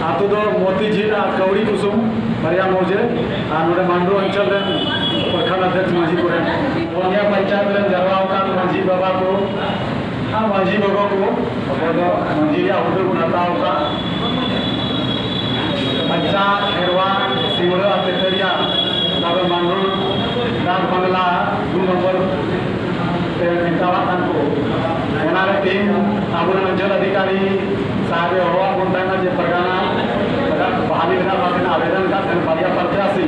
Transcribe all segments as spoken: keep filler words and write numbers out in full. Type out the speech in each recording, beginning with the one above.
ᱟᱛᱳ ᱫᱚ ᱢᱚᱛᱤ ᱡᱷᱤᱞ ᱟᱨ ᱠᱟᱹᱣᱲᱤ ᱠᱩᱥᱩᱢ, ᱵᱟᱨᱭᱟ ᱢᱚᱣᱡᱮ᱾ ᱟᱨ ᱱᱚᱰᱮ ᱢᱟᱱᱰᱩ ᱚᱧᱪᱚᱞ ᱨᱮᱱ ᱯᱨᱚᱠᱷᱚᱸᱰ ᱚᱫᱷᱭᱚᱠᱥ ᱢᱟᱹᱡᱷᱤ ᱠᱚᱨᱮᱱ ᱯᱩᱱᱭᱟ ᱯᱚᱧᱪᱟᱭᱮᱛ ᱨᱮᱱ ᱡᱟᱨᱣᱟ ᱟᱠᱟᱱ ᱢᱟᱹᱡᱷᱤ ᱵᱟᱵᱟ ᱠᱚ, ᱟᱨ ᱢᱟᱹᱡᱷᱤ ᱜᱚᱜᱚ ᱠᱚ, ᱚᱠᱚᱭ ᱫᱚ ᱢᱟᱹᱡᱷᱤ ᱨᱮᱭᱟᱜ ᱦᱩᱫᱟᱹ ᱵᱚᱱ ᱦᱟᱛᱟᱣ ᱟᱠᱟᱫ, ᱵᱟᱧᱪᱟᱣ ᱠᱷᱮᱨᱣᱟᱲ ᱥᱤᱢᱲᱟᱹ ᱟᱨ ᱛᱮᱛᱟᱹᱨᱤᱭᱟ, ᱚᱱᱟ ᱫᱚ ᱢᱟᱱᱰᱩ ᱰᱟᱠ ᱵᱟᱝᱞᱟ ᱫᱩ ᱱᱚᱢᱵᱚᱨ ᱛᱮ ᱢᱮᱛᱟᱣᱟᱜ ᱠᱟᱱ ᱠᱚ᱾ ᱚᱱᱟ ᱨᱮ ᱛᱮᱦᱮᱧ ᱟᱵᱚᱨᱮᱱ ᱚᱧᱪᱚᱞ ᱚᱫᱷᱤᱠᱟᱨᱤ ᱥᱟᱦᱮᱵ ᱮ ᱦᱚᱦᱚᱣᱟᱫ ᱵᱚᱱ ᱛᱟᱦᱮᱱᱟ ᱡᱮ ᱯᱟᱨᱜᱟᱱᱟ ᱵᱟᱦᱟᱞᱤ ᱨᱮᱱᱟᱜ ᱵᱟᱨᱭᱟ ᱯᱨᱚᱛᱭᱟᱥᱤ,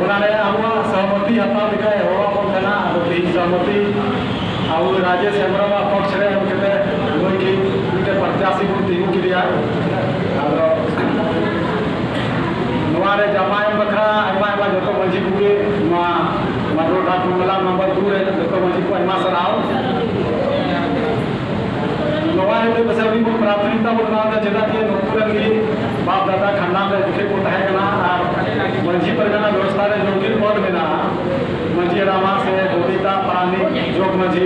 ᱚᱱᱟ ᱨᱮ ᱟᱵᱚᱣᱟᱜ ᱥᱚᱦᱚᱢᱚᱛᱤ ᱦᱟᱛᱟᱣ ᱞᱮᱠᱟᱭ ᱦᱚᱦᱚᱣᱟᱫ ᱵᱚᱱ ᱛᱟᱦᱮᱱᱟ᱾ ᱟᱫᱚ ᱛᱮᱦᱮᱧ ᱥᱚᱦᱚᱢᱚᱛᱤ ᱟᱵᱚ ᱨᱟᱡᱮᱥ ᱦᱮᱢᱵᱨᱚᱢᱟᱜ ᱯᱚᱠᱷ ᱨᱮ ᱮᱢ ᱠᱟᱛᱮ ᱱᱩᱭ ᱜᱮ ᱢᱤᱫᱴᱮᱱ ᱯᱨᱚᱛᱭᱟᱥᱤ ᱵᱚᱱ ᱛᱤᱸᱜᱩ ᱠᱮᱫᱮᱭᱟ᱾ ᱟᱫᱚ ᱱᱚᱣᱟ ᱨᱮ ᱡᱟᱢᱟ ᱮᱢ ᱵᱟᱠᱷᱨᱟ ᱟᱭᱢᱟ ᱟᱭᱢᱟ ᱡᱚᱛᱚ ᱢᱟᱹᱡᱷᱤ ᱠᱚᱜᱮ ᱱᱚᱣᱟ ᱢᱟᱰᱚᱨ ᱰᱟᱠ ᱢᱟᱢᱞᱟ ᱱᱚᱢᱵᱚᱨ ᱫᱩ ᱨᱮ ᱡᱚᱛᱚ ᱢᱟᱹᱡᱷᱤ ᱠᱚ ᱟᱭᱢᱟ ᱥᱟᱨᱦᱟᱣ᱾ ᱱᱚᱣᱟ ᱤᱭᱟᱹᱛᱮ ᱯᱟᱥᱮ ᱟᱹᱞᱤᱧ ᱵᱚᱱ ᱯᱨᱟᱛᱷᱚᱢᱤᱠᱛᱟ ᱵᱚᱱ ᱮᱢᱟᱣᱫᱟ, ᱪᱮᱫᱟᱜ ᱡᱮ ᱱᱩᱠᱩ ᱨᱮᱱ ᱜᱮ ᱵᱟᱯ ᱫᱟᱫᱟ ᱠᱷᱟᱱᱫᱟᱱ ᱨᱮ ᱡᱚᱠᱷᱮᱡ ᱠᱚ ᱛᱟᱦᱮᱸ ᱠᱟᱱᱟ ᱟᱨ ᱢᱟᱹᱡᱷᱤ ᱯᱟᱨᱜᱟᱱᱟ ᱵᱮᱵᱚᱥᱛᱷᱟ ᱨᱮ ᱡᱚᱜᱤ ᱯᱚᱫ ᱢᱮᱱᱟᱜᱼᱟ᱾ ᱢᱟᱹᱡᱷᱤ ᱦᱟᱲᱟᱢᱟ ᱥᱮ ᱜᱚᱰᱮᱛᱟ, ᱯᱟᱨᱟᱱᱤᱠ, ᱡᱚᱜᱽ ᱢᱟᱹᱡᱷᱤ,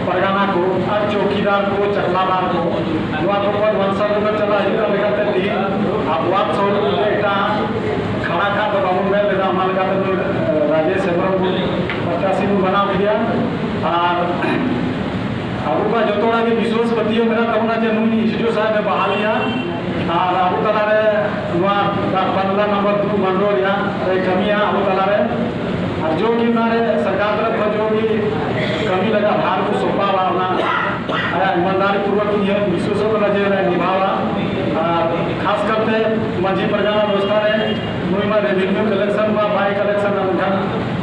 ᱯᱟᱨᱜᱟᱱᱟ ᱠᱚ ᱟᱨ ᱪᱚᱣᱠᱤᱫᱟᱨ ᱠᱚ, ᱪᱟᱠᱞᱟᱫᱟᱨ ᱠᱚ, ᱱᱚᱣᱟ ᱠᱚ ᱯᱚᱫ ᱵᱚᱝᱥᱚ ᱨᱮ ᱪᱟᱞᱟᱜ ᱦᱩᱭᱩᱜ ᱠᱟᱱ ᱞᱮᱠᱟᱛᱮ ᱛᱮᱦᱮᱧ ᱟᱵᱚᱣᱟᱜ ᱥᱚᱨᱩᱯ ᱨᱮ ᱮᱴᱟᱜ ᱠᱷᱟᱲᱟ ᱠᱷᱟᱜ ᱫᱚ ᱵᱟᱵᱚᱱ ᱢᱮᱱ ᱞᱮᱫᱟ, ᱚᱱᱟ ᱞᱮᱠᱟᱛᱮ ᱱᱩᱭ ᱨᱟᱡᱮᱥ ᱦᱮᱢᱵᱨᱚᱢ ᱵᱚᱱ ᱯᱨᱚᱛᱭᱟᱥᱤ ᱵᱚᱱ ᱵᱮᱱᱟᱣ ᱠᱮᱫᱮᱭᱟ᱾ ᱟᱨ ᱟᱵᱚ ᱠᱚᱣᱟᱜ ᱡᱚᱛᱚ ᱦᱚᱲᱟᱜ ᱜᱮ ᱵᱤᱥᱣᱟᱥ ᱯᱟᱹᱛᱭᱟᱹᱣ ᱢᱮᱱᱟᱜ ᱛᱟᱵᱚᱱᱟ ᱡᱮ ᱱᱩᱭ ᱮᱥ ᱰᱤ ᱳ ᱥᱟᱦᱮᱵ ᱮ ᱵᱟᱦᱟᱞᱤᱭᱟ᱾ ᱟᱨ ᱟᱵᱚ ᱛᱟᱞᱟᱨᱮ ᱱᱚᱣᱟ ᱰᱟᱠ ᱵᱟᱝᱞᱟ ᱱᱚᱢᱵᱚᱨ ᱫᱩ ᱢᱟᱱᱰᱚ ᱨᱮᱭᱟᱜ ᱨᱮ ᱠᱟᱹᱢᱤᱭᱟ ᱟᱵᱚ ᱛᱟᱞᱟᱨᱮ᱾ ᱟᱨ ᱡᱚ ᱜᱮ ᱚᱱᱟᱨᱮ ᱥᱚᱨᱠᱟᱨ ᱛᱚᱨᱚᱯ ᱠᱷᱚᱱ ᱡᱚ ᱜᱮ ᱠᱟᱹᱢᱤ ᱞᱟᱜᱟ ᱵᱷᱟᱨ ᱠᱚ ᱥᱚᱸᱯᱟᱣᱟ, ᱚᱱᱟ ᱟᱭᱟᱜ ᱤᱢᱟᱱᱫᱟᱨᱤ ᱯᱩᱨᱣᱚᱠ ᱤᱧ ᱦᱚᱸᱧ ᱵᱤᱥᱣᱟᱥᱚᱜ ᱠᱟᱱᱟ ᱡᱮ ᱚᱱᱟᱭ ᱱᱤᱵᱷᱟᱣᱟ᱾ ᱟᱨ ᱠᱷᱟᱥ ᱠᱟᱨᱛᱮ ᱢᱟᱹᱡᱷᱤ ᱯᱟᱨᱜᱟᱱᱟ ᱵᱮᱵᱚᱥᱛᱷᱟ ᱨᱮ ᱱᱩᱭ ᱢᱟ ᱨᱮᱵᱷᱤᱱᱤᱭᱩ ᱠᱟᱞᱮᱠᱥᱚᱱ ᱢᱟ ᱵᱟᱭ ᱠᱟᱞᱮᱠᱥᱚᱱᱟ, ᱢᱮᱱᱠᱷᱟᱱ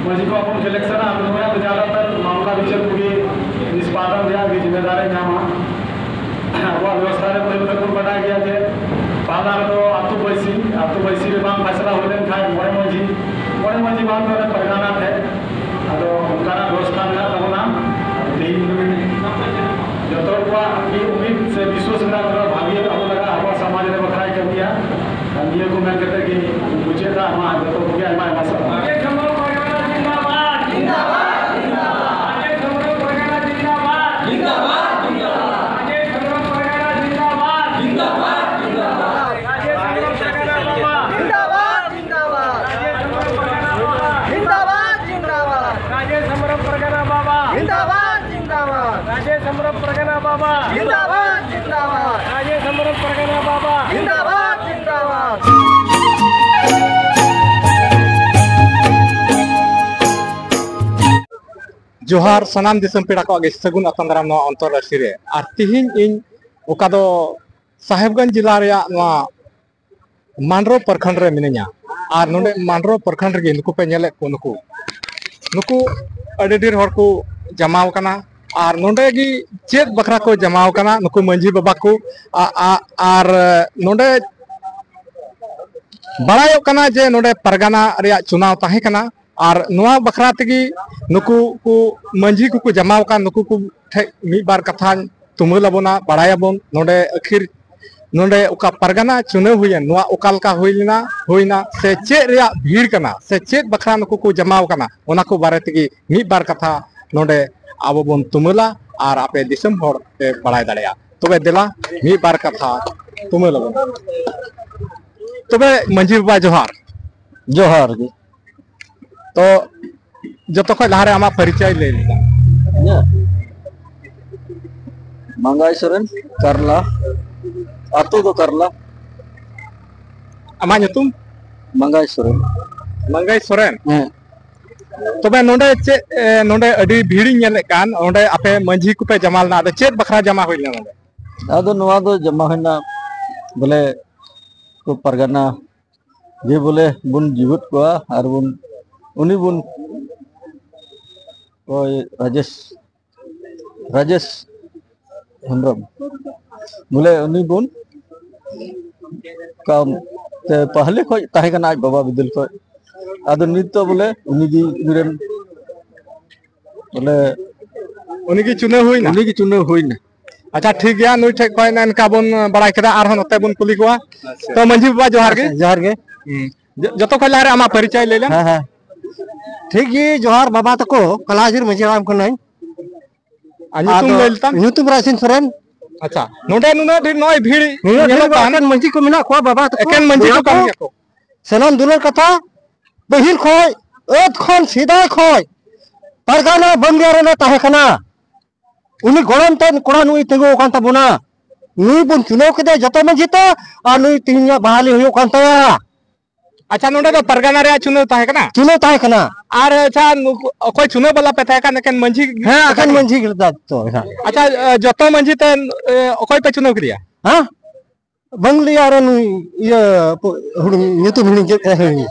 ᱢᱟᱹᱡᱷᱤ ᱠᱚ ᱟᱵᱚ ᱠᱟᱞᱮᱠᱥᱚᱱᱟ, ᱟᱫᱚ ᱱᱩᱭᱟᱜ ᱫᱚ ᱡᱟᱫᱟᱛᱟᱨ ᱢᱟᱢᱞᱟ ᱵᱤᱪᱟᱹᱨ ᱠᱚᱜᱮ ᱱᱤᱥᱯᱟᱫᱚᱱ ᱨᱮᱭᱟᱜ ᱜᱮ ᱡᱤᱢᱢᱮᱫᱟᱨᱮ ᱧᱟᱢᱟ᱾ ᱟᱵᱚᱣᱟᱜ ᱵᱮᱵᱚᱥᱛᱷᱟ ᱨᱮ ᱯᱟᱹᱦᱤᱞ ᱠᱷᱚᱱ ᱵᱚᱱ ᱵᱟᱰᱟᱭ ᱜᱮᱭᱟ ᱡᱮ ᱯᱟᱦᱞᱟ ᱨᱮᱫᱚ ᱟᱹᱛᱩ ᱵᱟᱹᱭᱥᱤ, ᱟᱹᱛᱩ ᱵᱟᱹᱭᱥᱤ ᱨᱮ ᱵᱟᱝ ᱯᱷᱟᱭᱥᱟᱞᱟ ᱦᱩᱭ ᱞᱮᱱᱠᱷᱟᱱ ᱢᱚᱬᱮ ᱢᱟᱹᱡᱷᱤ, ᱢᱚᱬᱮ ᱢᱟᱹᱡᱷᱤ ᱵᱟᱝ ᱢᱟᱱᱮ ᱯᱟᱨᱜᱟᱱᱟ ᱴᱷᱮᱱ᱾ ᱟᱫᱚ ᱚᱱᱠᱟᱱᱟᱜ ᱵᱮᱵᱚᱥᱛᱷᱟ ᱢᱮᱱᱟᱜ ᱛᱟᱵᱚᱱᱟ᱾ ᱛᱮᱦᱮᱧ ᱡᱚᱛᱚ ᱠᱚᱣᱟᱜ ᱢᱤᱫ ᱩᱢᱤᱫ ᱥᱮ ᱵᱤᱥᱣᱟᱥ ᱢᱮᱱᱟᱜ ᱛᱟᱵᱚᱱᱟ, ᱵᱷᱟᱜᱮ ᱟᱵᱚ ᱞᱟᱜᱟ ᱟᱵᱚᱣᱟᱜ ᱥᱚᱢᱟᱡᱽ ᱨᱮ ᱵᱟᱠᱷᱨᱟᱭ ᱠᱟᱹᱢᱤᱭᱟ᱾ ᱟᱨ ᱱᱤᱭᱟᱹ ᱠᱚ ᱢᱮᱱ ᱠᱟᱛᱮ ᱜᱮ ᱢᱩᱪᱟᱹᱫ ᱫᱟ᱾ ᱢᱟ ᱡᱚᱛᱚ ᱠᱚᱜᱮ ᱟᱭᱢᱟ ᱟᱭᱢᱟ ᱥᱟᱨᱦᱟᱣ᱾ ᱡᱚᱦᱟᱨ ᱥᱟᱱᱟᱢ ᱫᱤᱥᱚᱢ ᱯᱮᱲᱟ ᱠᱚᱣᱟᱜ ᱜᱮ ᱥᱟᱹᱜᱩᱱ ᱟᱛᱟᱝ ᱫᱟᱨᱟᱢ ᱱᱚᱣᱟ ᱚᱱᱛᱚᱨ ᱨᱟᱹᱥᱤ ᱨᱮ᱾ ᱟᱨ ᱛᱤᱦᱤᱧ ᱤᱧ ᱚᱠᱟ ᱫᱚ ᱥᱟᱦᱮᱵᱽᱜᱚᱸᱡᱽ ᱡᱮᱞᱟ ᱨᱮᱭᱟᱜ ᱱᱚᱣᱟ ᱢᱟᱱᱰᱨᱳ ᱯᱨᱚᱠᱷᱚᱸᱰ ᱨᱮ ᱢᱤᱱᱟᱹᱧᱟ᱾ ᱟᱨ ᱱᱚᱰᱮ ᱢᱟᱱᱰᱨᱳ ᱯᱨᱚᱠᱷᱚᱸᱰ ᱨᱮᱜᱮ ᱱᱩᱠᱩ ᱯᱮ ᱧᱮᱞᱮᱫ ᱠᱚ, ᱱᱩᱠᱩ, ᱱᱩᱠᱩ ᱟᱹᱰᱤ ᱰᱷᱮᱨ ᱦᱚᱲ ᱠᱚ ᱡᱟᱢᱟᱣ ᱟᱠᱟᱱᱟ᱾ ᱟᱨ ᱱᱚᱰᱮ ᱜᱮ ᱪᱮᱫ ᱵᱟᱠᱷᱨᱟ ᱠᱚ ᱡᱟᱢᱟᱣ ᱟᱠᱟᱱᱟ ᱱᱩᱠᱩ ᱢᱟᱹᱡᱷᱤ ᱵᱟᱵᱟ ᱠᱚ? ᱟ-, ᱟ-, ᱟᱨ ᱱᱚᱰᱮ ᱵᱟᱲᱟᱭᱚᱜ ᱠᱟᱱᱟ ᱡᱮ ᱱᱚᱰᱮ ᱯᱟᱨᱜᱟᱱᱟ ᱨᱮᱭᱟᱜ ᱪᱩᱱᱟᱣ ᱛᱟᱦᱮᱸ ᱠᱟᱱᱟ, ᱟᱨ ᱱᱚᱣᱟ ᱵᱟᱠᱷᱨᱟ ᱛᱮᱜᱮ ᱱᱩᱠᱩ ᱠᱚ ᱢᱟᱹᱡᱷᱤ ᱠᱚᱠᱚ ᱡᱟᱢᱟᱣ ᱟᱠᱟᱱ, ᱱᱩᱠᱩ ᱠᱚ ᱴᱷᱮᱡ ᱢᱤᱫ ᱵᱟᱨ ᱠᱟᱛᱷᱟᱧ ᱛᱩᱢᱟᱹᱞ ᱟᱵᱚᱱᱟ, ᱵᱟᱲᱟᱭᱟᱵᱚᱱ᱾ ᱱᱚᱰᱮ ᱟᱹᱠᱷᱤᱨ, ᱱᱚᱰᱮ ᱚᱠᱟ ᱯᱟᱨᱜᱟᱱᱟ ᱪᱩᱱᱟᱹᱣ ᱦᱩᱭᱮᱱ, ᱱᱚᱣᱟ ᱚᱠᱟ ᱞᱮᱠᱟ ᱦᱩᱭ ᱞᱮᱱᱟ, ᱦᱩᱭᱱᱟ, ᱥᱮ ᱪᱮᱫ ᱨᱮᱭᱟᱜ ᱵᱷᱤᱲ ᱠᱟᱱᱟ, ᱥᱮ ᱪᱮᱫ ᱵᱟᱠᱷᱨᱟ ᱱᱩᱠᱩ ᱠᱚ ᱡᱟᱢᱟᱣ ᱟᱠᱟᱱᱟ, ᱚᱱᱟ ᱠᱚ ᱵᱟᱨᱮ ᱛᱮᱜᱮ ᱢᱤᱫ ᱵᱟᱨ ᱠᱟᱛᱷᱟ ᱱᱚᱰᱮ ᱟᱵᱚ ᱵᱚᱱ ᱛᱩᱢᱟᱹᱞᱟ ᱟᱨ ᱟᱯᱮ ᱫᱤᱥᱚᱢ ᱦᱚᱲ ᱯᱮ ᱵᱟᱲᱟᱭ ᱫᱟᱲᱮᱭᱟᱜᱼᱟ᱾ ᱛᱚᱵᱮ ᱫᱮᱞᱟ, ᱢᱤᱫ ᱵᱟᱨ ᱠᱟᱛᱷᱟ ᱛᱩᱢᱟᱹᱞ ᱟᱵᱚᱱ᱾ ᱛᱚᱵᱮ ᱢᱟᱹᱡᱷᱤ ᱵᱟᱵᱟ, ᱡᱚᱦᱟᱨ᱾ ᱡᱚᱦᱟᱨ ᱜᱮ᱾ ᱛᱚ, ᱡᱚᱛᱚ ᱠᱷᱚᱡ ᱞᱟᱦᱟᱨᱮ ᱟᱢᱟᱜ ᱯᱚᱨᱤᱪᱚᱭ ᱞᱟᱹᱭ ᱞᱮᱠᱷᱟᱱ᱾ ᱤᱧᱟᱹᱜ? ᱢᱟᱸᱜᱟᱭ ᱥᱚᱨᱮᱱ, ᱠᱟᱨᱞᱟ᱾ ᱟᱹᱛᱩ ᱫᱚ ᱠᱟᱨᱞᱟ᱾ ᱟᱢᱟᱜ ᱧᱩᱛᱩᱢ? ᱢᱟᱸᱜᱟᱭ ᱥᱚᱨᱮᱱ᱾ ᱢᱟᱸᱜᱟᱭ ᱥᱚᱨᱮᱱ? ᱦᱮᱸ᱾ ᱛᱚᱵᱮ ᱱᱚᱰᱮ ᱪᱮᱫ, ᱮ, ᱱᱚᱰᱮ ᱟᱹᱰᱤ ᱵᱷᱤᱲᱤᱧ ᱧᱮᱞᱮᱫ ᱠᱟᱱ, ᱚᱸᱰᱮ ᱟᱯᱮ ᱢᱟᱹᱡᱷᱤ ᱠᱚᱯᱮ ᱡᱟᱢᱟ ᱞᱮᱱᱟ, ᱟᱫᱚ ᱪᱮᱫ ᱵᱟᱠᱷᱨᱟ ᱡᱟᱢᱟ ᱦᱩᱭ ᱞᱮᱱᱟ ᱱᱚᱰᱮ? ᱟᱫᱚ ᱱᱚᱣᱟ ᱫᱚ ᱡᱟᱢᱟ ᱦᱩᱭᱱᱟ, ᱵᱚᱞᱮ, ᱠᱚ ᱯᱟᱨᱜᱟᱱᱟ ᱡᱮ ᱵᱚᱞᱮ ᱵᱚᱱ ᱡᱤᱣᱮᱫ ᱠᱚᱣᱟ ᱟᱨ ᱵᱚᱱ, ᱩᱱᱤ ᱵᱚᱱ, ᱚᱠᱚᱭ, ᱨᱟᱡᱮᱥ, ᱨᱟᱡᱮᱥ ᱦᱮᱢᱵᱨᱚᱢ, ᱵᱚᱞᱮ ᱩᱱᱤ ᱵᱚᱱ ᱠᱟᱢ ᱛᱮ ᱯᱟᱦᱞᱮ ᱠᱷᱚᱡ ᱛᱟᱦᱮᱸ ᱠᱟᱱᱟ ᱟᱡ ᱵᱟᱵᱟ ᱵᱤᱫᱟᱹᱞ ᱠᱷᱚᱡ᱾ ᱟᱫᱚ ᱱᱤᱛ ᱫᱚ ᱵᱚᱞᱮ ᱩᱱᱤ ᱜᱮ ᱤᱧ ᱨᱮᱱ, ᱵᱚᱞᱮ ᱩᱱᱤ ᱜᱮ ᱪᱩᱱᱟᱹᱣ ᱦᱩᱭᱱᱟ? ᱩᱱᱤ ᱜᱮ ᱪᱩᱱᱟᱹᱣ ᱦᱩᱭᱱᱟ᱾ ᱟᱪᱪᱷᱟ, ᱴᱷᱤᱠ ᱜᱮᱭᱟ, ᱱᱩᱭ ᱴᱷᱮᱡ ᱠᱷᱚᱡ ᱱᱚᱝᱠᱟ ᱵᱚᱱ ᱵᱟᱲᱟᱭ ᱠᱮᱫᱟ, ᱟᱨᱦᱚᱸ ᱱᱚᱛᱮ ᱵᱚᱱ ᱠᱩᱞᱤ ᱠᱚᱣᱟ᱾ ᱟᱪᱪᱷᱟ᱾ ᱛᱚ ᱢᱟᱹᱡᱷᱤ ᱵᱟᱵᱟ, ᱡᱚᱦᱟᱨ ᱜᱮ᱾ ᱟᱪᱪᱷᱟ, ᱡᱚᱦᱟᱨ ᱜᱮ᱾ ᱦᱩᱸ᱾ ᱡᱚ-, ᱡᱚᱛᱚ ᱠᱷᱚᱡ ᱞᱟᱦᱟᱨᱮ ᱟᱢᱟᱜ ᱯᱚᱨᱤᱪᱚᱭ ᱞᱟᱹᱭ ᱞᱮᱢ᱾ ᱦᱮᱸ, ᱦᱮᱸ᱾ ᱴᱷᱤᱠ ᱜᱮ, ᱡᱚᱦᱟᱨ ᱵᱟᱵᱟ ᱛᱟᱠᱚ, ᱠᱟᱞᱟᱡᱤᱨ ᱢᱟᱹᱡᱷᱤ ᱦᱟᱲᱟᱢ ᱠᱟᱹᱱᱟᱹᱧ᱾ ᱟᱨ ᱧᱩᱛᱩᱢ ᱟᱫᱚ ᱞᱟᱹᱭ ᱞᱮᱛᱟᱢ? ᱧᱩᱛᱩᱢ ᱨᱟᱭᱥᱤᱱ ᱥᱚᱨᱮᱱ᱾ ᱟᱪᱪᱷᱟ, ᱱᱚᱰᱮ ᱱᱩᱱᱟᱹᱜ ᱰᱷᱮᱨ ᱱᱚᱜᱼᱚᱭ ᱵᱷᱤᱲ ᱱᱩᱱᱟᱹᱜ ᱰᱷᱮᱨ ᱧᱮᱞᱚᱜ ᱠᱟᱱ, ᱮᱠᱮᱱ ᱢᱟᱹᱡᱷᱤ ᱠᱚ ᱢᱮᱱᱟᱜ ᱠᱚᱣᱟ, ᱵᱟᱵᱟ ᱛᱟᱠᱚ, ᱮᱠᱮᱱ ᱢᱟᱹᱡᱷᱤ ᱠᱚ ᱵᱚᱭᱦᱟ ᱠᱟᱱ ᱠᱚ, ᱜᱮᱭᱟ ᱠᱚ᱾ ᱥᱟᱱᱟᱢ ᱫᱩᱞᱟᱹᱲ ᱠᱟᱛᱷᱟ, ᱯᱟᱹᱦᱤᱞ ᱠᱷᱚᱡ, ᱟᱹᱛ ᱠᱷᱚᱱ, ᱥᱮᱫᱟᱭ ᱠᱷᱚᱡ ᱯᱟᱨᱜᱟᱱᱟ ᱵᱟᱢᱵᱤᱭᱟ ᱨᱮᱞᱮ ᱛᱟᱦᱮᱸ ᱠᱟᱱᱟ᱾ ᱩᱱᱤ ᱜᱚᱲᱚᱢ ᱛᱮᱫ ᱠᱚᱲᱟ ᱱᱩᱭ ᱛᱤᱸᱜᱩ ᱟᱠᱟᱱ ᱛᱟᱵᱚᱱᱟ᱾ ᱱᱩᱭ ᱵᱚᱱ ᱪᱩᱱᱟᱹᱣ ᱠᱮᱫᱮᱭᱟ ᱡᱚᱛᱚ ᱢᱟᱹᱡᱷᱤ ᱛᱮ, ᱟᱨ ᱱᱩᱭ ᱛᱮᱦᱮᱧᱟᱜ ᱵᱟᱦᱟᱞᱤ ᱦᱩᱭᱩᱜ ᱠᱟᱱ ᱛᱟᱭᱟ᱾ ᱟᱪᱪᱷᱟ, ᱱᱚᱰᱮ ᱫᱚ ᱯᱟᱨᱜᱟᱱᱟ ᱨᱮᱭᱟᱜ ᱪᱩᱱᱟᱹᱣ ᱛᱟᱦᱮᱸ ᱠᱟᱱᱟ? ᱪᱩᱱᱟᱹᱣ ᱛᱟᱦᱮᱸ ᱠᱟᱱᱟ᱾ ᱟᱨ ᱟᱪᱪᱷᱟ, ᱱᱩᱠᱩ ᱚᱠᱚᱭ ᱪᱩᱱᱟᱹᱣ ᱵᱟᱞᱟ ᱯᱮ ᱛᱟᱦᱮᱸ ᱠᱟᱱ? ᱮᱠᱮᱱ ᱢᱟᱹᱡᱷᱤ ᱜᱮ ᱦᱮᱸ, ᱛᱟᱦᱮᱸ ᱮᱠᱮᱱ ᱠᱟᱱᱟ? ᱢᱟᱹᱡᱷᱤ ᱜᱮ ᱛᱟᱦᱮᱸ ᱠᱟᱱᱟ᱾ ᱟᱪᱪᱷᱟ, ᱮ, ᱡᱚᱛᱚ ᱢᱟᱹᱡᱷᱤ ᱛᱮ, ᱮ, ᱚᱠᱚᱭ ᱯᱮ ᱪᱩᱱᱟᱹᱣ ᱠᱮᱫᱮᱭᱟ? ᱦᱮᱸ? ᱵᱟᱝ ᱞᱟᱹᱭᱟ, ᱟᱨ ᱱᱩᱭ ᱤᱭᱟᱹ ᱯᱚ-, ᱦᱩᱰᱤᱧ ᱧᱩᱛᱩᱢ ᱦᱤᱲᱤᱧ ᱠᱮᱫ ᱛᱟᱭᱟ, ᱦᱤᱲᱤᱧ᱾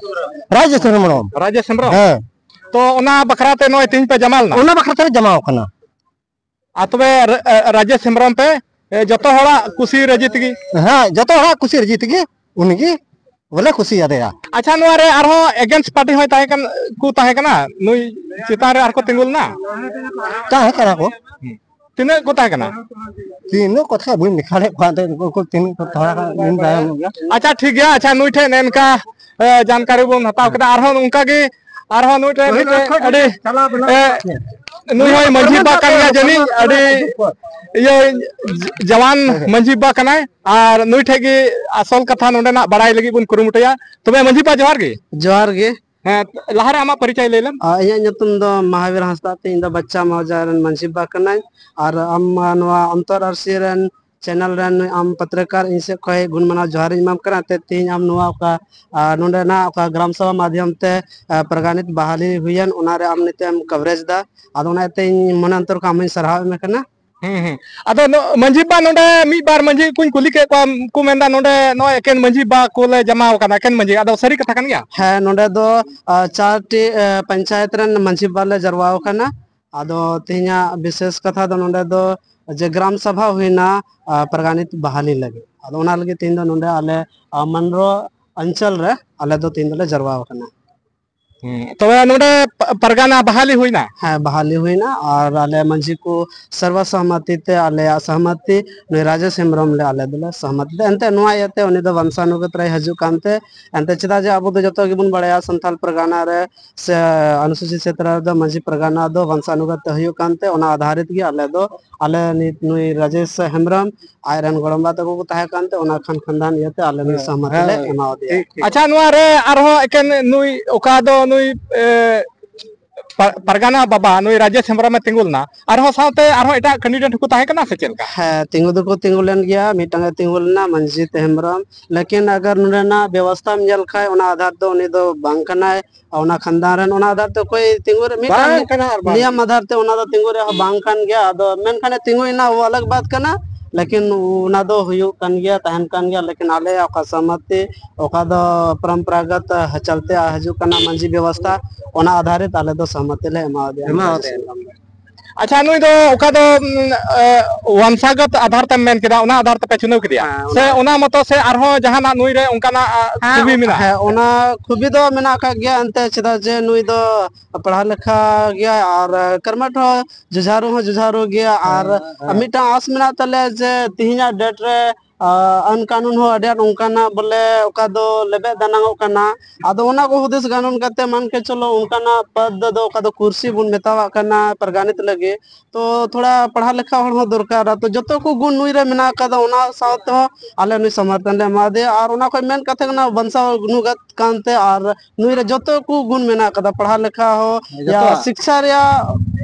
ᱨᱟᱡᱮᱥ ᱦᱮᱢᱵᱨᱚᱢ᱾ ᱨᱟᱡᱮᱥ ᱦᱮᱢᱵᱨᱚᱢ? ᱦᱮᱸ᱾ ᱛᱚ ᱚᱱᱟ ᱵᱟᱠᱷᱨᱟ ᱛᱮ ᱱᱚᱜᱼᱚᱭ ᱛᱮᱦᱮᱧ ᱯᱮ ᱡᱟᱢᱟ ᱞᱮᱱᱟ? ᱚᱱᱟ ᱵᱟᱠᱷᱨᱟ ᱛᱮᱞᱮ ᱡᱟᱢᱟᱣ ᱠᱟᱱᱟ᱾ ᱟᱨ ᱛᱚᱵᱮ ᱨᱟ-, ᱮ, ᱨᱟᱡᱮᱥ ᱦᱮᱢᱵᱨᱚᱢ ᱯᱮ, ᱮ, ᱡᱚᱛᱚ ᱦᱚᱲᱟᱜ ᱠᱩᱥᱤ ᱨᱟᱹᱡᱤ ᱛᱮᱜᱮ? ᱦᱮᱸ, ᱡᱚᱛᱚ ᱦᱚᱲᱟᱜ ᱠᱩᱥᱤ ᱨᱟᱹᱡᱤ ᱛᱮᱜᱮ ᱩᱱᱤᱜᱮ ᱵᱚᱞᱮ ᱠᱩᱥᱤᱭᱟᱫᱮᱭᱟ᱾ ᱟᱪᱪᱷᱟ, ᱱᱚᱣᱟ ᱨᱮ ᱟᱨᱦᱚᱸ against party ᱦᱚᱸᱭ ᱛᱟᱦᱮᱸ ᱠᱟᱱ, ᱠᱚ ᱛᱟᱦᱮᱸ ᱠᱟᱱᱟ, ᱱᱩᱭ ᱪᱮᱛᱟᱱ ᱨᱮ ᱟᱨᱠᱚ ᱛᱤᱸᱜᱩ ᱞᱮᱱᱟ? ᱛᱟᱦᱮᱸ ᱠᱟᱱᱟ ᱠᱚ᱾ ᱦᱩᱸ᱾ ᱛᱤᱱᱟᱹᱜ ᱠᱚ ᱛᱟᱦᱮᱸ ᱠᱟᱱᱟ? ᱛᱤᱱᱟᱹᱜ ᱠᱚ ᱛᱟᱦᱮᱸ, ᱵᱟᱹᱧ ᱞᱮᱠᱷᱟ ᱞᱮᱫ ᱠᱚᱣᱟ, ᱮᱱᱛᱮᱫ ᱩᱱᱠᱩ ᱠᱚ ᱛᱤᱱᱟᱹᱜ ᱠᱚ ᱛᱟᱦᱮᱸ ᱠᱟᱱᱟ, ᱤᱧ ᱛᱟᱭᱚᱢ ᱧᱚᱜ ᱜᱮᱭᱟ᱾ ᱟᱪᱪᱷᱟ, ᱴᱷᱤᱠ ᱜᱮᱭᱟ᱾ ᱟᱪᱪᱷᱟ, ᱱᱩᱭ ᱴᱷᱮᱱ ᱱᱚᱝᱠᱟ, ᱮ, ᱡᱟᱱᱠᱟᱨᱤ ᱵᱚᱱ ᱦᱟᱛᱟᱣ ᱠᱮᱫᱟ᱾ ᱟᱨᱦᱚᱸ ᱚᱱᱠᱟ ᱜᱮ, ᱟᱨᱦᱚᱸ ᱱᱩᱭ ᱴᱷᱮᱱ ᱢᱤᱫᱴᱮᱱ ᱟᱹᱰᱤ, ᱮ, ᱱᱩᱭ ᱦᱚᱸᱭ ᱢᱟᱹᱡᱷᱤ ᱵᱟ ᱠᱟᱱ ᱜᱮᱭᱟ ᱡᱟᱹᱱᱤᱡ, ᱟᱹᱰᱤ ᱤᱭᱟᱹ ᱡᱟᱣᱟᱱ ᱢᱟᱹᱡᱷᱤ ᱵᱟ ᱠᱟᱱᱟᱭ᱾ ᱟᱨ ᱱᱩᱭ ᱴᱷᱮᱱ ᱜᱮ ᱟᱥᱚᱞ ᱠᱟᱛᱷᱟ ᱱᱚᱰᱮᱱᱟᱜ ᱵᱟᱲᱟᱭ ᱞᱟᱹᱜᱤᱫ ᱵᱚᱱ ᱠᱩᱨᱩᱢᱩᱴᱩᱭᱟ᱾ ᱛᱚᱵᱮ ᱢᱟᱹᱡᱷᱤ ᱵᱟ, ᱡᱚᱦᱟᱨ ᱜᱮ᱾ ᱡᱚᱦᱟᱨ ᱜᱮ᱾ ᱦᱮᱸ, ᱞᱟᱦᱟᱨᱮ ᱟᱢᱟᱜ ᱯᱚᱨᱤᱪᱚᱭ ᱞᱟᱹᱭ ᱞᱮᱢ᱾ ᱟ, ᱤᱧᱟᱹᱜ ᱧᱩᱛᱩᱢ ᱫᱚ ᱢᱟᱦᱟᱵᱤᱨ ᱦᱟᱸᱥᱫᱟ ᱛᱤᱧ, ᱤᱧ ᱫᱚ ᱵᱟᱪᱪᱟ ᱢᱟᱣᱡᱟ ᱨᱮᱱ ᱢᱟᱹᱡᱷᱤ ᱵᱟ ᱠᱟᱹᱱᱟᱹᱧ᱾ ᱟᱨ ᱟᱢ ᱢᱟ ᱱᱚᱣᱟ ᱚᱱᱛᱚᱨ ᱟᱹᱨᱥᱤ ᱨᱮᱱ channel ᱨᱮᱱ ᱱᱩᱭ ᱟᱢ ᱯᱚᱛᱨᱤᱠᱟᱨ, ᱤᱧ ᱥᱮᱫ ᱠᱷᱚᱱ ᱜᱩᱱ ᱢᱟᱱᱟᱣ ᱡᱚᱦᱟᱨ ᱤᱧ ᱮᱢᱟᱢ ᱠᱟᱱᱟ᱾ ᱛᱮ ᱛᱤᱦᱤᱧ ᱟᱢ ᱱᱚᱣᱟ ᱚᱠᱟ, ᱟ, ᱱᱚᱰᱮᱱᱟᱜ ᱚᱠᱟ ᱜᱨᱟᱢ ᱥᱚᱵᱷᱟ ᱢᱟᱫᱷᱭᱚᱢ ᱛᱮ, ᱟ, ᱯᱨᱟᱜᱟᱱᱤᱛ ᱵᱟᱦᱟᱞᱤ ᱦᱩᱭᱮᱱ, ᱚᱱᱟᱨᱮ ᱟᱢ ᱱᱤᱛᱚᱜ ᱮᱢ coverage ᱫᱟ᱾ ᱟᱫᱚ ᱚᱱᱟ ᱤᱭᱟᱹᱛᱮ ᱤᱧ ᱢᱚᱱᱮ ᱚᱱᱛᱚᱨ ᱠᱷᱚᱱ ᱟᱢ ᱦᱚᱸᱧ ᱥᱟᱨᱦᱟᱣ ᱮᱢ ᱠᱟᱱᱟ᱾ ᱦᱩᱸ, ᱦᱩᱸ᱾ ᱟᱫᱚ ᱱᱚ-, ᱢᱟᱹᱡᱷᱤ ᱵᱟ, ᱱᱚᱰᱮ ᱢᱤᱫ ᱵᱟᱨ ᱢᱟᱹᱡᱷᱤ ᱠᱚᱧ ᱠᱩᱞᱤ ᱠᱮᱫ ᱠᱚᱣᱟ, ᱠᱚ ᱢᱮᱱᱫᱟ ᱱᱚᱰᱮ ᱱᱚᱜᱼᱚᱭ ᱮᱠᱮᱱ ᱢᱟᱹᱡᱷᱤ ᱵᱟ ᱠᱚᱞᱮ ᱡᱟᱢᱟᱣ ᱠᱟᱱᱟ, ᱮᱠᱮᱱ ᱢᱟᱹᱡᱷᱤ᱾ ᱟᱫᱚ ᱥᱟᱹᱨᱤ ᱠᱟᱛᱷᱟ ᱠᱟᱱ ᱜᱮᱭᱟ? ᱦᱮᱸ, ᱱᱚᱰᱮ ᱫᱚ, ᱟ, ᱪᱟᱨᱴᱤ, ᱟ, ᱯᱚᱧᱪᱟᱭᱮᱛ ᱨᱮᱱ ᱢᱟᱹᱡᱷᱤ ᱵᱟ ᱞᱮ ᱡᱟᱨᱣᱟ ᱟᱠᱟᱱᱟ᱾ ᱟᱫᱚ ᱛᱮᱦᱮᱧᱟᱜ ᱵᱤᱥᱮᱥ ᱠᱟᱛᱷᱟ ᱫᱚ ᱱᱚᱰᱮ ᱫᱚ ᱡᱮ ᱜᱨᱟᱢ ᱥᱚᱵᱷᱟ ᱦᱩᱭᱱᱟ, ᱟ, ᱯᱟᱨᱜᱟᱱᱤᱛ ᱵᱟᱦᱟᱞᱤ ᱞᱟᱹᱜᱤᱫ᱾ ᱟᱫᱚ ᱚᱱᱟ ᱞᱟᱹᱜᱤᱫ ᱛᱮᱦᱮᱧ ᱫᱚ ᱱᱚᱰᱮ ᱟᱞᱮ, ᱟ, ᱢᱟᱱᱨᱚ ᱚᱧᱪᱚᱞ ᱨᱮ ᱟᱞᱮ ᱫᱚ ᱛᱮᱦᱮᱧ ᱫᱚᱞᱮ ᱡᱟᱨᱣᱟ ᱟᱠᱟᱱᱟ᱾ ᱦᱩᱸ, ᱛᱚᱵᱮ ᱱᱚᱰᱮ ᱯᱟ-, ᱯᱟᱨᱜᱟᱱᱟ ᱵᱟᱦᱟᱞᱤ ᱦᱩᱭᱱᱟ? ᱦᱮᱸ, ᱵᱟᱦᱟᱞᱤ ᱦᱩᱭᱱᱟ᱾ ᱟᱨ ᱟᱞᱮ ᱢᱟᱹᱡᱷᱤ ᱠᱚ ᱥᱚᱨᱵᱚ ᱥᱚᱦᱢᱚᱛᱤ ᱛᱮ ᱟᱞᱮᱭᱟᱜ ᱥᱚᱦᱢᱚᱛᱤ ᱱᱩᱭ ᱨᱟᱡᱮᱥ ᱦᱮᱢᱵᱨᱚᱢ ᱞᱮ ᱟᱞᱮ ᱫᱚᱞᱮ ᱥᱚᱦᱢᱚᱛᱤ ᱛᱮ, ᱮᱱᱛᱮ ᱱᱚᱣᱟ ᱤᱭᱟᱹᱛᱮ ᱩᱱᱤ ᱫᱚ ᱵᱚᱝᱥᱟᱱᱩᱜᱚᱛ ᱨᱮᱭ ᱦᱤᱡᱩᱜ ᱠᱟᱱᱛᱮ, ᱮᱱᱛᱮ ᱪᱮᱫᱟᱜ ᱡᱮ ᱟᱵᱚ ᱫᱚ ᱡᱚᱛᱚ ᱜᱮᱵᱚᱱ ᱵᱟᱲᱟᱭᱟ ᱥᱟᱱᱛᱟᱞ ᱯᱟᱨᱜᱟᱱᱟ ᱨᱮ ᱥᱮ ᱚᱱᱩᱥᱩᱪᱤᱛ ᱪᱷᱮᱛᱨᱚ ᱨᱮᱫᱚ ᱢᱟᱹᱡᱷᱤ ᱯᱟᱨᱜᱟᱱᱟ ᱫᱚ ᱵᱚᱝᱥᱟᱱᱩᱜᱚᱛ ᱛᱮ ᱦᱩᱭᱩᱜ ᱠᱟᱱᱛᱮ, ᱚᱱᱟ ᱟᱫᱷᱟᱨᱤᱛ ᱜᱮ ᱟᱞᱮ ᱫᱚ, ᱟᱞᱮ ᱱᱤᱛ ᱱᱩᱭ ᱨᱟᱡᱮᱥ ᱦᱮᱢᱵᱨᱚᱢ ᱟᱡ ᱨᱮᱱ ᱜᱚᱲᱚᱢᱵᱟ ᱛᱟᱠᱚ ᱠᱚ ᱛᱟᱦᱮᱸ ᱠᱟᱱᱛᱮ, ᱚᱱᱟ ᱠᱷᱟᱱ ᱠᱷᱟᱱᱫᱟᱱ ᱤᱭᱟᱹᱛᱮ ᱟᱞᱮ ᱱᱩᱭ ᱦᱮᱸ, ᱥᱚᱦᱢᱚᱛᱤ ᱞᱮ ᱦᱮᱸ, ᱮᱢᱟᱣᱟᱫᱮᱭᱟ᱾ ᱴᱷᱤᱠ, ᱴᱷᱤᱠ᱾ ᱟᱪᱪᱷᱟ, ᱱᱚᱣᱟ ᱨᱮ ᱟᱨᱦᱚᱸ ᱮᱠᱮᱱ ᱱᱩᱭ, ᱚᱠᱟ ᱫᱚ ᱱᱩᱭ, ᱮ, ᱯᱟ-, ᱯᱟᱨᱜᱟᱱᱟ ᱵᱟᱵᱟ ᱱᱩᱭ ᱨᱟᱡᱮᱥ ᱦᱮᱢᱵᱨᱚᱢ ᱮ ᱛᱤᱸᱜᱩ ᱞᱮᱱᱟ, ᱟᱨᱦᱚᱸ ᱥᱟᱶᱛᱮ ᱟᱨᱦᱚᱸ ᱮᱴᱟᱜ ᱠᱮᱱᱰᱤᱰᱮᱴ ᱦᱚᱸᱠᱚ ᱛᱟᱦᱮᱸ ᱠᱟᱱᱟ ᱥᱮ ᱪᱮᱫ ᱞᱮᱠᱟ? ᱦᱮᱸ, ᱛᱤᱸᱜᱩ ᱫᱚᱠᱚ ᱛᱤᱸᱜᱩ ᱞᱮᱱ ᱜᱮᱭᱟ, ᱢᱤᱫᱴᱟᱝ ᱮ ᱛᱤᱸᱜᱩ ᱞᱮᱱᱟ ᱢᱟᱹᱡᱷᱤ ᱛᱮ ᱦᱮᱢᱵᱨᱚᱢ᱾ ᱞᱮᱠᱤᱱ ᱟᱜᱟᱨ ᱱᱚᱰᱮᱱᱟᱜ ᱵᱮᱵᱚᱥᱛᱷᱟᱢ ᱧᱮᱞ ᱠᱷᱟᱡ, ᱚᱱᱟ ᱟᱫᱷᱟᱨ ᱫᱚ ᱩᱱᱤ ᱫᱚ ᱵᱟᱝ ᱠᱟᱱᱟᱭ᱾ ᱚᱱᱟ ᱠᱷᱟᱱᱫᱟᱱ ᱨᱮᱱ, ᱚᱱᱟ ᱟᱫᱷᱟᱨ ᱛᱮ ᱚᱠᱚᱭ ᱛᱤᱸᱜᱩ ᱨᱮ, ᱢᱤᱫᱴᱟᱝ ᱵᱟᱝ ᱠᱟᱱᱟ ᱟᱨ ᱵᱟᱝ ᱱᱤᱭᱚᱢ ᱟᱫᱷᱟᱨ ᱛᱮ ᱚᱱᱟ ᱫᱚ ᱛᱤᱸᱜᱩ ᱨᱮᱦᱚᱸ ᱵᱟᱝ ᱠᱟᱱ ᱜᱮᱭᱟ᱾ ᱟᱫᱚ ᱢᱮᱱᱠᱷᱟᱱ ᱮ ᱛᱤᱸᱜᱩᱭᱮᱱᱟ, ᱚ ᱟᱞᱟᱜᱽ ᱵᱟᱛ ᱠᱟᱱᱟ, ᱞᱮᱠᱤᱱ ᱚᱱᱟ ᱫᱚ ᱦᱩᱭᱩᱜ ᱠᱟᱱ ᱜᱮᱭᱟ, ᱛᱟᱦᱮᱱ ᱠᱟᱱ ᱜᱮᱭᱟ᱾ ᱞᱮᱠᱤᱱ ᱟᱞᱮᱭᱟᱜ ᱚᱠᱟ ᱥᱚᱦᱢᱚᱛᱤ, ᱚᱠᱟ ᱫᱚ ᱯᱚᱨᱚᱢᱯᱚᱨᱟᱜᱚᱛ ᱪᱟᱞᱛᱮ ᱦᱤᱡᱩᱜ ᱠᱟᱱᱟ ᱢᱟᱹᱡᱷᱤ ᱵᱮᱵᱚᱥᱛᱷᱟ, ᱚᱱᱟ ᱟᱫᱷᱟᱨᱤᱛ ᱟᱞᱮ ᱫᱚ ᱥᱚᱦᱢᱚᱛᱤ ᱞᱮ ᱮᱢᱟᱣᱟᱫᱮᱭᱟ᱾ ᱮᱢᱟᱣᱟᱫᱮᱭᱟ᱾ ᱟᱪᱪᱷᱟ, ᱱᱩᱭ ᱫᱚ ᱚᱠᱟ ᱫᱚ, ᱩᱢ, ᱮ, ᱵᱚᱝᱥᱟᱜᱚᱛ ᱟᱫᱷᱟᱨ ᱛᱮᱢ ᱢᱮᱱ ᱠᱮᱫᱟ, ᱚᱱᱟ ᱟᱫᱷᱟᱨ ᱛᱮᱯᱮ ᱪᱩᱱᱟᱹᱣ ᱠᱮᱫᱮᱭᱟ? ᱦᱮᱸ, ᱥᱮ ᱚᱱᱟ ᱚᱱᱟ ᱢᱚᱛᱚ ᱥᱮ ᱟᱨᱦᱚᱸ ᱡᱟᱦᱟᱱᱟᱜ ᱱᱩᱭ ᱨᱮ ᱚᱱᱠᱟᱱᱟᱜ, ᱟ, ᱦᱮᱸ, ᱠᱷᱩᱵᱤ ᱢᱮᱱᱟᱜᱼᱟ? ᱦᱮᱸ, ᱚᱱᱟ ᱠᱷᱩᱵᱤ ᱫᱚ ᱢᱮᱱᱟᱜ ᱟᱠᱟᱫ ᱜᱮᱭᱟ ᱮᱱᱛᱮ, ᱪᱮᱫᱟᱜ ᱡᱮ ᱱᱩᱭ ᱫᱚ ᱯᱟᱲᱦᱟᱣ ᱞᱮᱠᱷᱟ ᱜᱮᱭᱟᱭ ᱟᱨ ᱠᱟᱨᱢᱟᱴ ᱦᱚᱸ ᱡᱩᱡᱷᱟᱨᱩ ᱦᱚᱸ ᱡᱩᱡᱷᱟᱨᱩ ᱜᱮᱭᱟ᱾ ᱟᱨ ᱦᱮᱸ, ᱦᱮᱸ᱾ ᱢᱤᱫᱴᱟᱝ ᱟᱸᱥ ᱢᱮᱱᱟᱜ ᱛᱟᱞᱮᱭᱟ ᱡᱮ ᱛᱤᱦᱤᱧᱟᱜ ᱰᱮᱴ ᱨᱮ, ᱟ, ᱟᱹᱱ ᱠᱟᱹᱱᱩᱱ ᱦᱚᱸ ᱟᱹᱰᱤ ᱟᱸᱴ ᱚᱱᱠᱟᱱᱟᱜ ᱵᱚᱞᱮ ᱚᱠᱟ ᱫᱚ ᱞᱮᱵᱮᱫ ᱫᱟᱱᱟᱝᱚᱜ ᱠᱟᱱᱟ᱾ ᱟᱫᱚ ᱚᱱᱟ ᱠᱚ ᱦᱩᱫᱤᱥ ᱜᱟᱱᱚᱱ ᱠᱟᱛᱮ ᱢᱟᱱ ᱠᱮ ᱪᱚᱞᱚ ᱚᱱᱠᱟᱱᱟᱜ ᱯᱚᱫᱽ ᱫᱚ ᱚᱠᱟ ᱫᱚ ᱠᱩᱨᱥᱤ ᱵᱚᱱ ᱢᱮᱛᱟᱣᱟᱜ ᱠᱟᱱᱟ ᱯᱟᱨᱜᱟᱱᱤᱛ ᱞᱟᱹᱜᱤᱫ, ᱛᱚ ᱛᱷᱚᱲᱟ ᱯᱟᱲᱦᱟᱣ ᱞᱮᱠᱷᱟ ᱦᱚᱲ ᱦᱚᱸ ᱫᱚᱨᱠᱟᱨᱟ᱾ ᱛᱚ ᱡᱚᱛᱚ ᱠᱚ ᱜᱩᱱ ᱱᱩᱭ ᱨᱮ ᱢᱮᱱᱟᱜ ᱟᱠᱟᱫᱟ, ᱚᱱᱟ ᱥᱟᱶ ᱛᱮᱦᱚᱸ ᱟᱞᱮ ᱱᱩᱭ ᱥᱚᱢᱚᱨᱛᱷᱚᱱ ᱞᱮ ᱮᱢᱟᱫᱮᱭᱟ᱾ ᱟᱨ ᱚᱱᱟ ᱠᱷᱚᱱ ᱢᱮᱱ ᱠᱟᱛᱮ ᱠᱟᱱᱟ ᱵᱟᱧᱪᱟᱣ ᱜᱩᱱᱩᱜᱟᱛ ᱠᱟᱱᱛᱮ, ᱟᱨ ᱱᱩᱭ ᱨᱮ ᱡᱚᱛᱚ ᱠᱚ ᱜᱩᱱ ᱢᱮᱱᱟᱜ ᱟᱠᱟᱫᱟ, ᱯᱟᱲᱦᱟᱣ ᱞᱮᱠᱷᱟ ᱦᱚᱸ, ᱭᱟ, ᱡᱚᱛᱚᱣᱟᱜ᱾ ᱥᱤᱠᱥᱟ ᱨᱮᱭᱟᱜ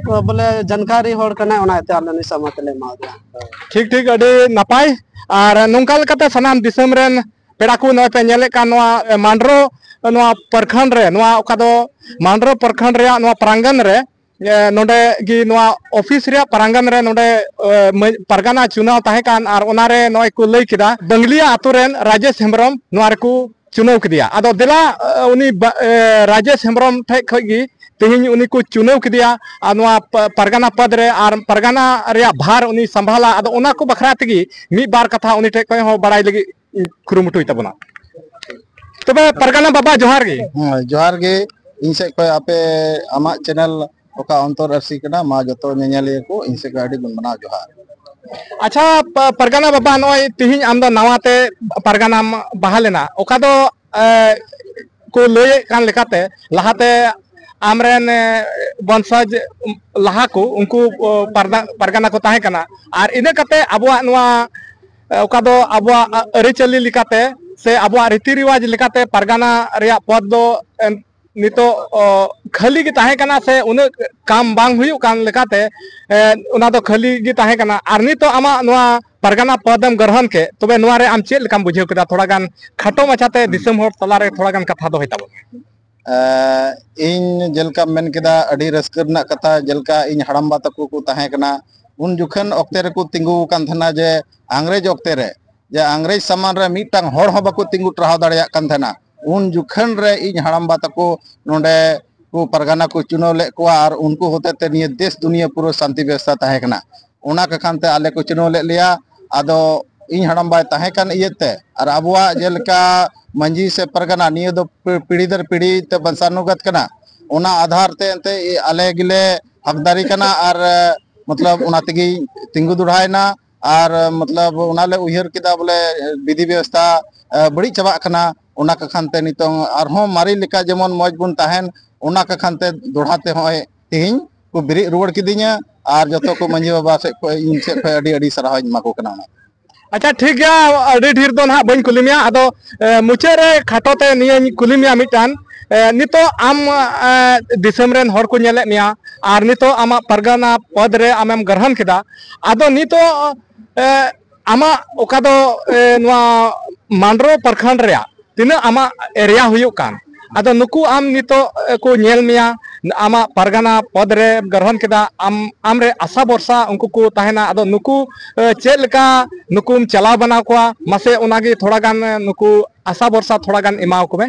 ᱵᱚᱞᱮ ᱡᱟᱱᱠᱟᱨᱤ ᱦᱚᱲ ᱠᱟᱱᱟᱭ, ᱚᱱᱟ ᱤᱭᱟᱹᱛᱮ ᱟᱞᱮ ᱱᱩᱭ ᱥᱚᱢᱚᱨᱛᱷᱚᱱ ᱞᱮ ᱮᱢᱟᱫᱮᱭᱟ᱾ ᱴᱷᱤᱠ, ᱴᱷᱤᱠ, ᱟᱹᱰᱤ ᱱᱟᱯᱟᱭ᱾ ᱟᱨ ᱱᱚᱝᱠᱟ ᱞᱮᱠᱟᱛᱮ ᱥᱟᱱᱟᱢ ᱫᱤᱥᱚᱢ ᱨᱮᱱ ᱯᱮᱲᱟ ᱠᱚ ᱱᱚᱜᱼᱚᱭ ᱯᱮ ᱧᱮᱞᱮᱫ ᱠᱟᱱ ᱱᱚᱣᱟ, ᱮ, ᱢᱟᱱᱰᱨᱳ, ᱱᱚᱣᱟ ᱯᱨᱚᱠᱷᱚᱸᱰ ᱨᱮ, ᱱᱚᱣᱟ ᱚᱠᱟ ᱫᱚ ᱢᱟᱱᱰᱨᱳ ᱯᱨᱚᱠᱷᱚᱸᱰ ᱨᱮᱭᱟᱜ ᱱᱚᱣᱟ ᱯᱨᱟᱝᱜᱚᱱ ᱨᱮ, ᱮ, ᱱᱚᱰᱮ ᱜᱮ ᱱᱚᱣᱟ ᱚᱯᱷᱤᱥ ᱨᱮᱭᱟᱜ ᱯᱨᱟᱝᱜᱚᱱ ᱨᱮ ᱱᱚᱰᱮ, ᱮ, ᱢᱟᱹ-, ᱯᱟᱨᱜᱟᱱᱟ ᱪᱩᱱᱟᱣ ᱛᱟᱦᱮᱸ ᱠᱟᱱ, ᱟᱨ ᱚᱱᱟᱨᱮ ᱱᱚᱜᱼᱚᱭ ᱠᱚ ᱞᱟᱹᱭ ᱠᱮᱫᱟ ᱵᱟᱝᱞᱤᱭᱟ ᱟᱛᱳ ᱨᱮᱱ ᱨᱟᱡᱮᱥ ᱦᱮᱢᱵᱨᱚᱢ ᱱᱚᱣᱟ ᱨᱮᱠᱚ ᱪᱩᱱᱟᱹᱣ ᱠᱮᱫᱮᱭᱟ᱾ ᱟᱫᱚ ᱫᱮᱞᱟ, ᱮ, ᱩᱱᱤ ᱵᱟ-, ᱮ, ᱨᱟᱡᱮᱥ ᱦᱮᱢᱵᱨᱚᱢ ᱴᱷᱮᱡ ᱠᱷᱚᱡ ᱜᱮ ᱛᱮᱦᱮᱧ ᱩᱱᱤ ᱠᱚ ᱪᱩᱱᱟᱹᱣ ᱠᱮᱫᱮᱭᱟ, ᱟᱨ ᱱᱚᱣᱟ ᱯᱟ-, ᱯᱟᱨᱜᱟᱱᱟ ᱯᱚᱫᱽ ᱨᱮ ᱟᱨ ᱯᱟᱨᱜᱟᱱᱟ ᱨᱮᱭᱟᱜ ᱵᱷᱟᱨ ᱩᱱᱤ ᱥᱟᱢᱵᱷᱟᱞᱟ᱾ ᱟᱫᱚ ᱚᱱᱟ ᱠᱚ ᱵᱟᱠᱷᱨᱟ ᱛᱮᱜᱮ ᱢᱤᱫ ᱵᱟᱨ ᱠᱟᱛᱷᱟ ᱩᱱᱤ ᱴᱷᱮᱡ ᱠᱷᱚᱡ ᱦᱚᱸ ᱵᱟᱲᱟᱭ ᱞᱟᱹᱜᱤᱫ ᱠᱩᱨᱩᱢᱩᱴᱩᱭ ᱛᱟᱵᱚᱱᱟ᱾ ᱛᱚᱵᱮ ᱯᱟᱨᱜᱟᱱᱟ ᱵᱟᱵᱟ, ᱡᱚᱦᱟᱨ ᱜᱮ᱾ ᱦᱮᱸ, ᱡᱚᱦᱟᱨ ᱜᱮ᱾ ᱤᱧ ᱥᱮᱫ ᱠᱷᱚᱡ ᱟᱯᱮ, ᱟᱢᱟᱜ ᱪᱮᱱᱮᱞ ᱚᱠᱟ ᱚᱱᱛᱚᱨ ᱟᱹᱨᱥᱤ ᱠᱟᱱᱟ, ᱢᱟ ᱡᱚᱛᱚ ᱧᱮᱧᱮᱞᱤᱭᱟᱹ ᱠᱚ ᱤᱧ ᱥᱮᱫ ᱠᱷᱚᱡ ᱟᱹᱰᱤ ᱜᱩᱱ ᱢᱟᱱᱟᱣ ᱡᱚᱦᱟᱨ᱾ ᱟᱪᱪᱷᱟ, ᱯᱟ-, ᱯᱟᱨᱜᱟᱱᱟ ᱵᱟᱵᱟ, ᱱᱚᱜᱼᱚᱭ ᱛᱤᱦᱤᱧ ᱟᱢ ᱫᱚ ᱱᱟᱣᱟ ᱛᱮ ᱯᱟᱨᱜᱟᱱᱟᱢ ᱵᱟᱦᱟᱞ ᱮᱱᱟ, ᱚᱠᱟ ᱫᱚ, ᱮ, ᱠᱚ ᱞᱟᱹᱭᱮᱫ ᱠᱟᱱ ᱞᱮᱠᱟᱛᱮ ᱞᱟᱦᱟᱛᱮ ᱟᱢᱨᱮᱱ, ᱮ, ᱵᱚᱝᱥᱚᱡᱽ ᱞᱟᱦᱟ ᱠᱚ ᱩᱱᱠᱩ, ᱚ, ᱯᱟᱨᱫᱟ-, ᱯᱟᱨᱜᱟᱱᱟ ᱠᱚ ᱛᱟᱦᱮᱸ ᱠᱟᱱᱟ, ᱟᱨ ᱤᱱᱟᱹ ᱠᱟᱛᱮ ᱟᱵᱚᱣᱟᱜ ᱱᱚᱣᱟ, ᱮ, ᱚᱠᱟ ᱫᱚ ᱟᱵᱚᱣᱟᱜ ᱟᱹᱨᱤᱪᱟᱹᱞᱤ ᱞᱮᱠᱟᱛᱮ ᱥᱮ ᱟᱵᱚᱣᱟᱜ ᱨᱤᱛᱤ ᱨᱮᱣᱟᱡᱽ ᱞᱮᱠᱟᱛᱮ ᱯᱟᱨᱜᱟᱱᱟ ᱨᱮᱭᱟᱜ ᱯᱚᱫᱽ ᱫᱚ, ᱮ, ᱱᱤᱛᱚᱜ ᱚ, ᱠᱷᱟᱹᱞᱤ ᱜᱮ ᱛᱟᱦᱮᱸ ᱠᱟᱱᱟ ᱥᱮ ᱩᱱᱟᱹᱜ ᱠᱟᱢ ᱵᱟᱝ ᱦᱩᱭᱩᱜ ᱠᱟᱱ ᱞᱮᱠᱟᱛᱮ ᱮ, ᱚᱱᱟ ᱫᱚ ᱠᱷᱟᱹᱞᱤ ᱜᱮ ᱛᱟᱦᱮᱸ ᱠᱟᱱᱟ᱾ ᱟᱨ ᱱᱤᱛᱚᱜ ᱟᱢᱟᱜ ᱱᱚᱣᱟ ᱯᱟᱨᱜᱟᱱᱟ ᱯᱚᱫ ᱮᱢ ᱜᱨᱚᱦᱚᱱ ᱠᱮᱫ, ᱛᱚᱵᱮ ᱱᱚᱣᱟ ᱨᱮ ᱟᱢ ᱪᱮᱫ ᱞᱮᱠᱟᱢ ᱵᱩᱡᱷᱟᱹᱣ ᱠᱮᱫᱟ? ᱛᱷᱚᱲᱟ ᱜᱟᱱ ᱠᱷᱟᱴᱚ ᱢᱟᱪᱷᱟᱛᱮ ᱫᱤᱥᱚᱢ ᱦᱚᱲ ᱛᱟᱞᱟᱨᱮ ᱛᱷᱚᱲᱟ ᱜᱟᱱ ᱠᱟᱛᱷᱟ ᱫᱚᱦᱚᱭ ᱛᱟᱵᱚᱱ ᱢᱮ᱾ ᱮ, ᱤᱧ ᱡᱮᱞᱮᱠᱟᱢ ᱢᱮᱱ ᱠᱮᱫᱟ, ᱟᱹᱰᱤ ᱨᱟᱹᱥᱠᱟᱹ ᱨᱮᱱᱟᱜ ᱠᱟᱛᱷᱟ᱾ ᱡᱮᱞᱮᱠᱟ ᱤᱧ ᱦᱟᱲᱟᱢᱵᱟ ᱛᱟᱠᱚ ᱠᱚ ᱛᱟᱦᱮᱸ ᱠᱟᱱᱟ, ᱩᱱ ᱡᱚᱠᱷᱚᱱ ᱚᱠᱛᱮ ᱨᱮᱠᱚ ᱛᱤᱸᱜᱩ ᱟᱠᱟᱱ ᱛᱟᱦᱮᱱᱟ, ᱡᱮ ᱟᱝᱨᱮᱡᱽ ᱚᱠᱛᱮ ᱨᱮ, ᱡᱮ ᱟᱝᱨᱮᱡᱽ ᱥᱟᱢᱟᱝ ᱨᱮ ᱢᱤᱫᱴᱟᱝ ᱦᱚᱲ ᱦᱚᱸ ᱵᱟᱠᱚ ᱛᱤᱸᱜᱩ ᱴᱟᱨᱦᱟᱣ ᱫᱟᱲᱮᱭᱟᱜ ᱠᱟᱱ ᱛᱟᱦᱮᱱᱟ᱾ ᱩᱱ ᱡᱚᱠᱷᱚᱱ ᱨᱮ ᱤᱧ ᱦᱟᱲᱟᱢᱵᱟ ᱛᱟᱠᱚ ᱱᱚᱰᱮ ᱠᱚ ᱯᱟᱨᱜᱟᱱᱟ ᱠᱚ ᱪᱩᱱᱟᱹᱣ ᱞᱮᱫ ᱠᱚᱣᱟ, ᱟᱨ ᱩᱱᱠᱩ ᱦᱚᱛᱮ ᱛᱮ ᱱᱤᱭᱟᱹ ᱫᱮᱥ ᱫᱩᱱᱤᱭᱟᱹ ᱯᱩᱨᱟᱹ ᱥᱟᱱᱛᱤ ᱵᱮᱵᱚᱥᱛᱷᱟ ᱛᱟᱦᱮᱸ ᱠᱟᱱᱟ᱾ ᱚᱱᱟ ᱠᱟᱠᱷᱟᱱ ᱛᱮ ᱟᱞᱮ ᱠᱚ ᱪᱩᱱᱟᱹᱣ ᱞᱮᱫ ᱞᱮᱭᱟ᱾ ᱟᱫᱚ ᱤᱧ ᱦᱟᱲᱟᱢ ᱵᱟᱭ ᱛᱟᱦᱮᱸ ᱠᱟᱱ ᱤᱭᱟᱹᱛᱮ, ᱟᱨ ᱟᱵᱚᱣᱟᱜ ᱡᱮᱞᱮᱠᱟ ᱢᱟᱹᱡᱷᱤ ᱥᱮ ᱯᱟᱨᱜᱟᱱᱟ, ᱱᱤᱭᱟᱹ ᱫᱚ ᱯᱤ-, ᱯᱤᱲᱦᱤ ᱫᱟᱨ ᱯᱤᱲᱦᱤ ᱛᱮ ᱵᱚᱝᱥᱟᱱᱩᱜᱚᱛ ᱠᱟᱱᱟ᱾ ᱚᱱᱟ ᱟᱫᱷᱟᱨ ᱛᱮ ᱮᱱᱛᱮ ᱟᱞᱮ ᱜᱮᱞᱮ ᱦᱚᱠᱫᱟᱨᱤ ᱠᱟᱱᱟ ᱟᱨ, ᱢᱚᱛᱞᱚᱵ, ᱚᱱᱟ ᱛᱮᱜᱮ ᱛᱤᱸᱜᱩ ᱫᱚᱲᱦᱟᱭᱮᱱᱟ᱾ ᱟᱨ, ᱢᱚᱛᱞᱚᱵ, ᱚᱱᱟ ᱞᱮ ᱩᱭᱦᱟᱹᱨ ᱠᱮᱫᱟ ᱵᱚᱞᱮ ᱵᱤᱫᱷᱤ ᱵᱮᱵᱚᱥᱛᱷᱟ ᱮ, ᱵᱟᱹᱲᱤᱡ ᱪᱟᱵᱟᱜ ᱠᱟᱱᱟ᱾ ᱚᱱᱟ ᱠᱟᱠᱷᱟᱱ ᱛᱮ ᱱᱤᱛᱚᱝ ᱟᱨᱦᱚᱸ ᱢᱟᱨᱮ ᱞᱮᱠᱟ ᱡᱮᱢᱚᱱ ᱢᱚᱡᱽ ᱵᱚᱱ ᱛᱟᱦᱮᱱ, ᱚᱱᱟ ᱠᱟᱠᱷᱟᱱ ᱛᱮ ᱫᱚᱲᱦᱟ ᱛᱮ ᱦᱚᱸᱜᱼᱚᱭ ᱛᱮᱦᱮᱧ ᱠᱚ ᱵᱮᱨᱮᱫ ᱨᱩᱣᱟᱹᱲ ᱠᱤᱫᱤᱧᱟ᱾ ᱟᱨ ᱡᱚᱛᱚ ᱠᱚ ᱢᱟᱹᱡᱷᱤ ᱵᱟᱵᱟ ᱥᱮᱫ ᱠᱷᱚᱱ, ᱤᱧ ᱥᱮᱫ ᱠᱷᱚᱱ ᱟᱹᱰᱤ ᱟᱹᱰᱤ ᱥᱟᱨᱦᱟᱣ ᱤᱧ ᱮᱢᱟ ᱠᱚ ᱠᱟᱱᱟ᱾ ᱚᱱᱟ ᱟᱪᱪᱷᱟ, ᱴᱷᱤᱠ ᱜᱮᱭᱟ, ᱟᱹᱰᱤ ᱰᱷᱮᱨ ᱫᱚ ᱱᱟᱦᱟᱜ ᱵᱟᱹᱧ ᱠᱩᱞᱤ ᱢᱮᱭᱟ᱾ ᱟᱫᱚ ᱮ, ᱢᱩᱪᱟᱹᱫ ᱨᱮ ᱠᱷᱟᱴᱚ ᱛᱮ ᱱᱤᱭᱟᱹᱧ ᱠᱩᱞᱤ ᱢᱮᱭᱟ ᱢᱤᱫᱴᱟᱝ, ᱮ, ᱱᱤᱛᱚᱜ ᱟᱢ ᱮ, ᱫᱤᱥᱚᱢ ᱨᱮᱱ ᱦᱚᱲ ᱠᱚ ᱧᱮᱞᱮᱫ ᱢᱮᱭᱟ ᱟᱨ ᱱᱤᱛᱚᱜ ᱟᱢᱟᱜ ᱯᱟᱨᱜᱟᱱᱟ ᱯᱚᱫᱽ ᱨᱮ ᱟᱢᱮᱢ ᱜᱨᱚᱦᱚᱱ ᱠᱮᱫᱟ, ᱟᱫᱚ ᱱᱤᱛᱚᱜ ᱮ, ᱟᱢᱟᱜ ᱚᱠᱟ ᱫᱚ ᱮ, ᱱᱚᱣᱟ ᱢᱟᱱᱰᱨᱳ ᱯᱨᱚᱠᱷᱚᱸᱰ ᱨᱮᱭᱟᱜ ᱛᱤᱱᱟᱹᱜ ᱟᱢᱟᱜ ᱮᱨᱤᱭᱟ ᱦᱩᱭᱩᱜ ᱠᱟᱱ, ᱟᱫᱚ ᱱᱩᱠᱩ ᱟᱢ ᱱᱤᱛᱚᱜ ᱮ, ᱠᱚ ᱧᱮᱞ ᱢᱮᱭᱟ, ᱟᱢᱟᱜ ᱯᱟᱨᱜᱟᱱᱟ ᱯᱚᱫᱽ ᱨᱮ ᱜᱨᱚᱦᱚᱱ ᱠᱮᱫᱟ, ᱟᱢ ᱟᱢᱨᱮ ᱟᱥᱟ ᱵᱷᱚᱨᱥᱟ ᱩᱱᱠᱩ ᱠᱚ ᱛᱟᱦᱮᱱᱟ᱾ ᱟᱫᱚ ᱱᱩᱠᱩ ᱮ, ᱪᱮᱫ ᱞᱮᱠᱟ ᱱᱩᱠᱩᱢ ᱪᱟᱞᱟᱣ ᱵᱟᱱᱟᱣ ᱠᱚᱣᱟ, ᱢᱟᱥᱮ ᱚᱱᱟᱜᱮ ᱛᱷᱚᱲᱟ ᱜᱟᱱ ᱮ, ᱱᱩᱠᱩ ᱟᱥᱟ ᱵᱷᱚᱨᱥᱟ ᱛᱷᱚᱲᱟ ᱜᱟᱱ ᱮᱢᱟᱣ ᱠᱚ ᱢᱮ᱾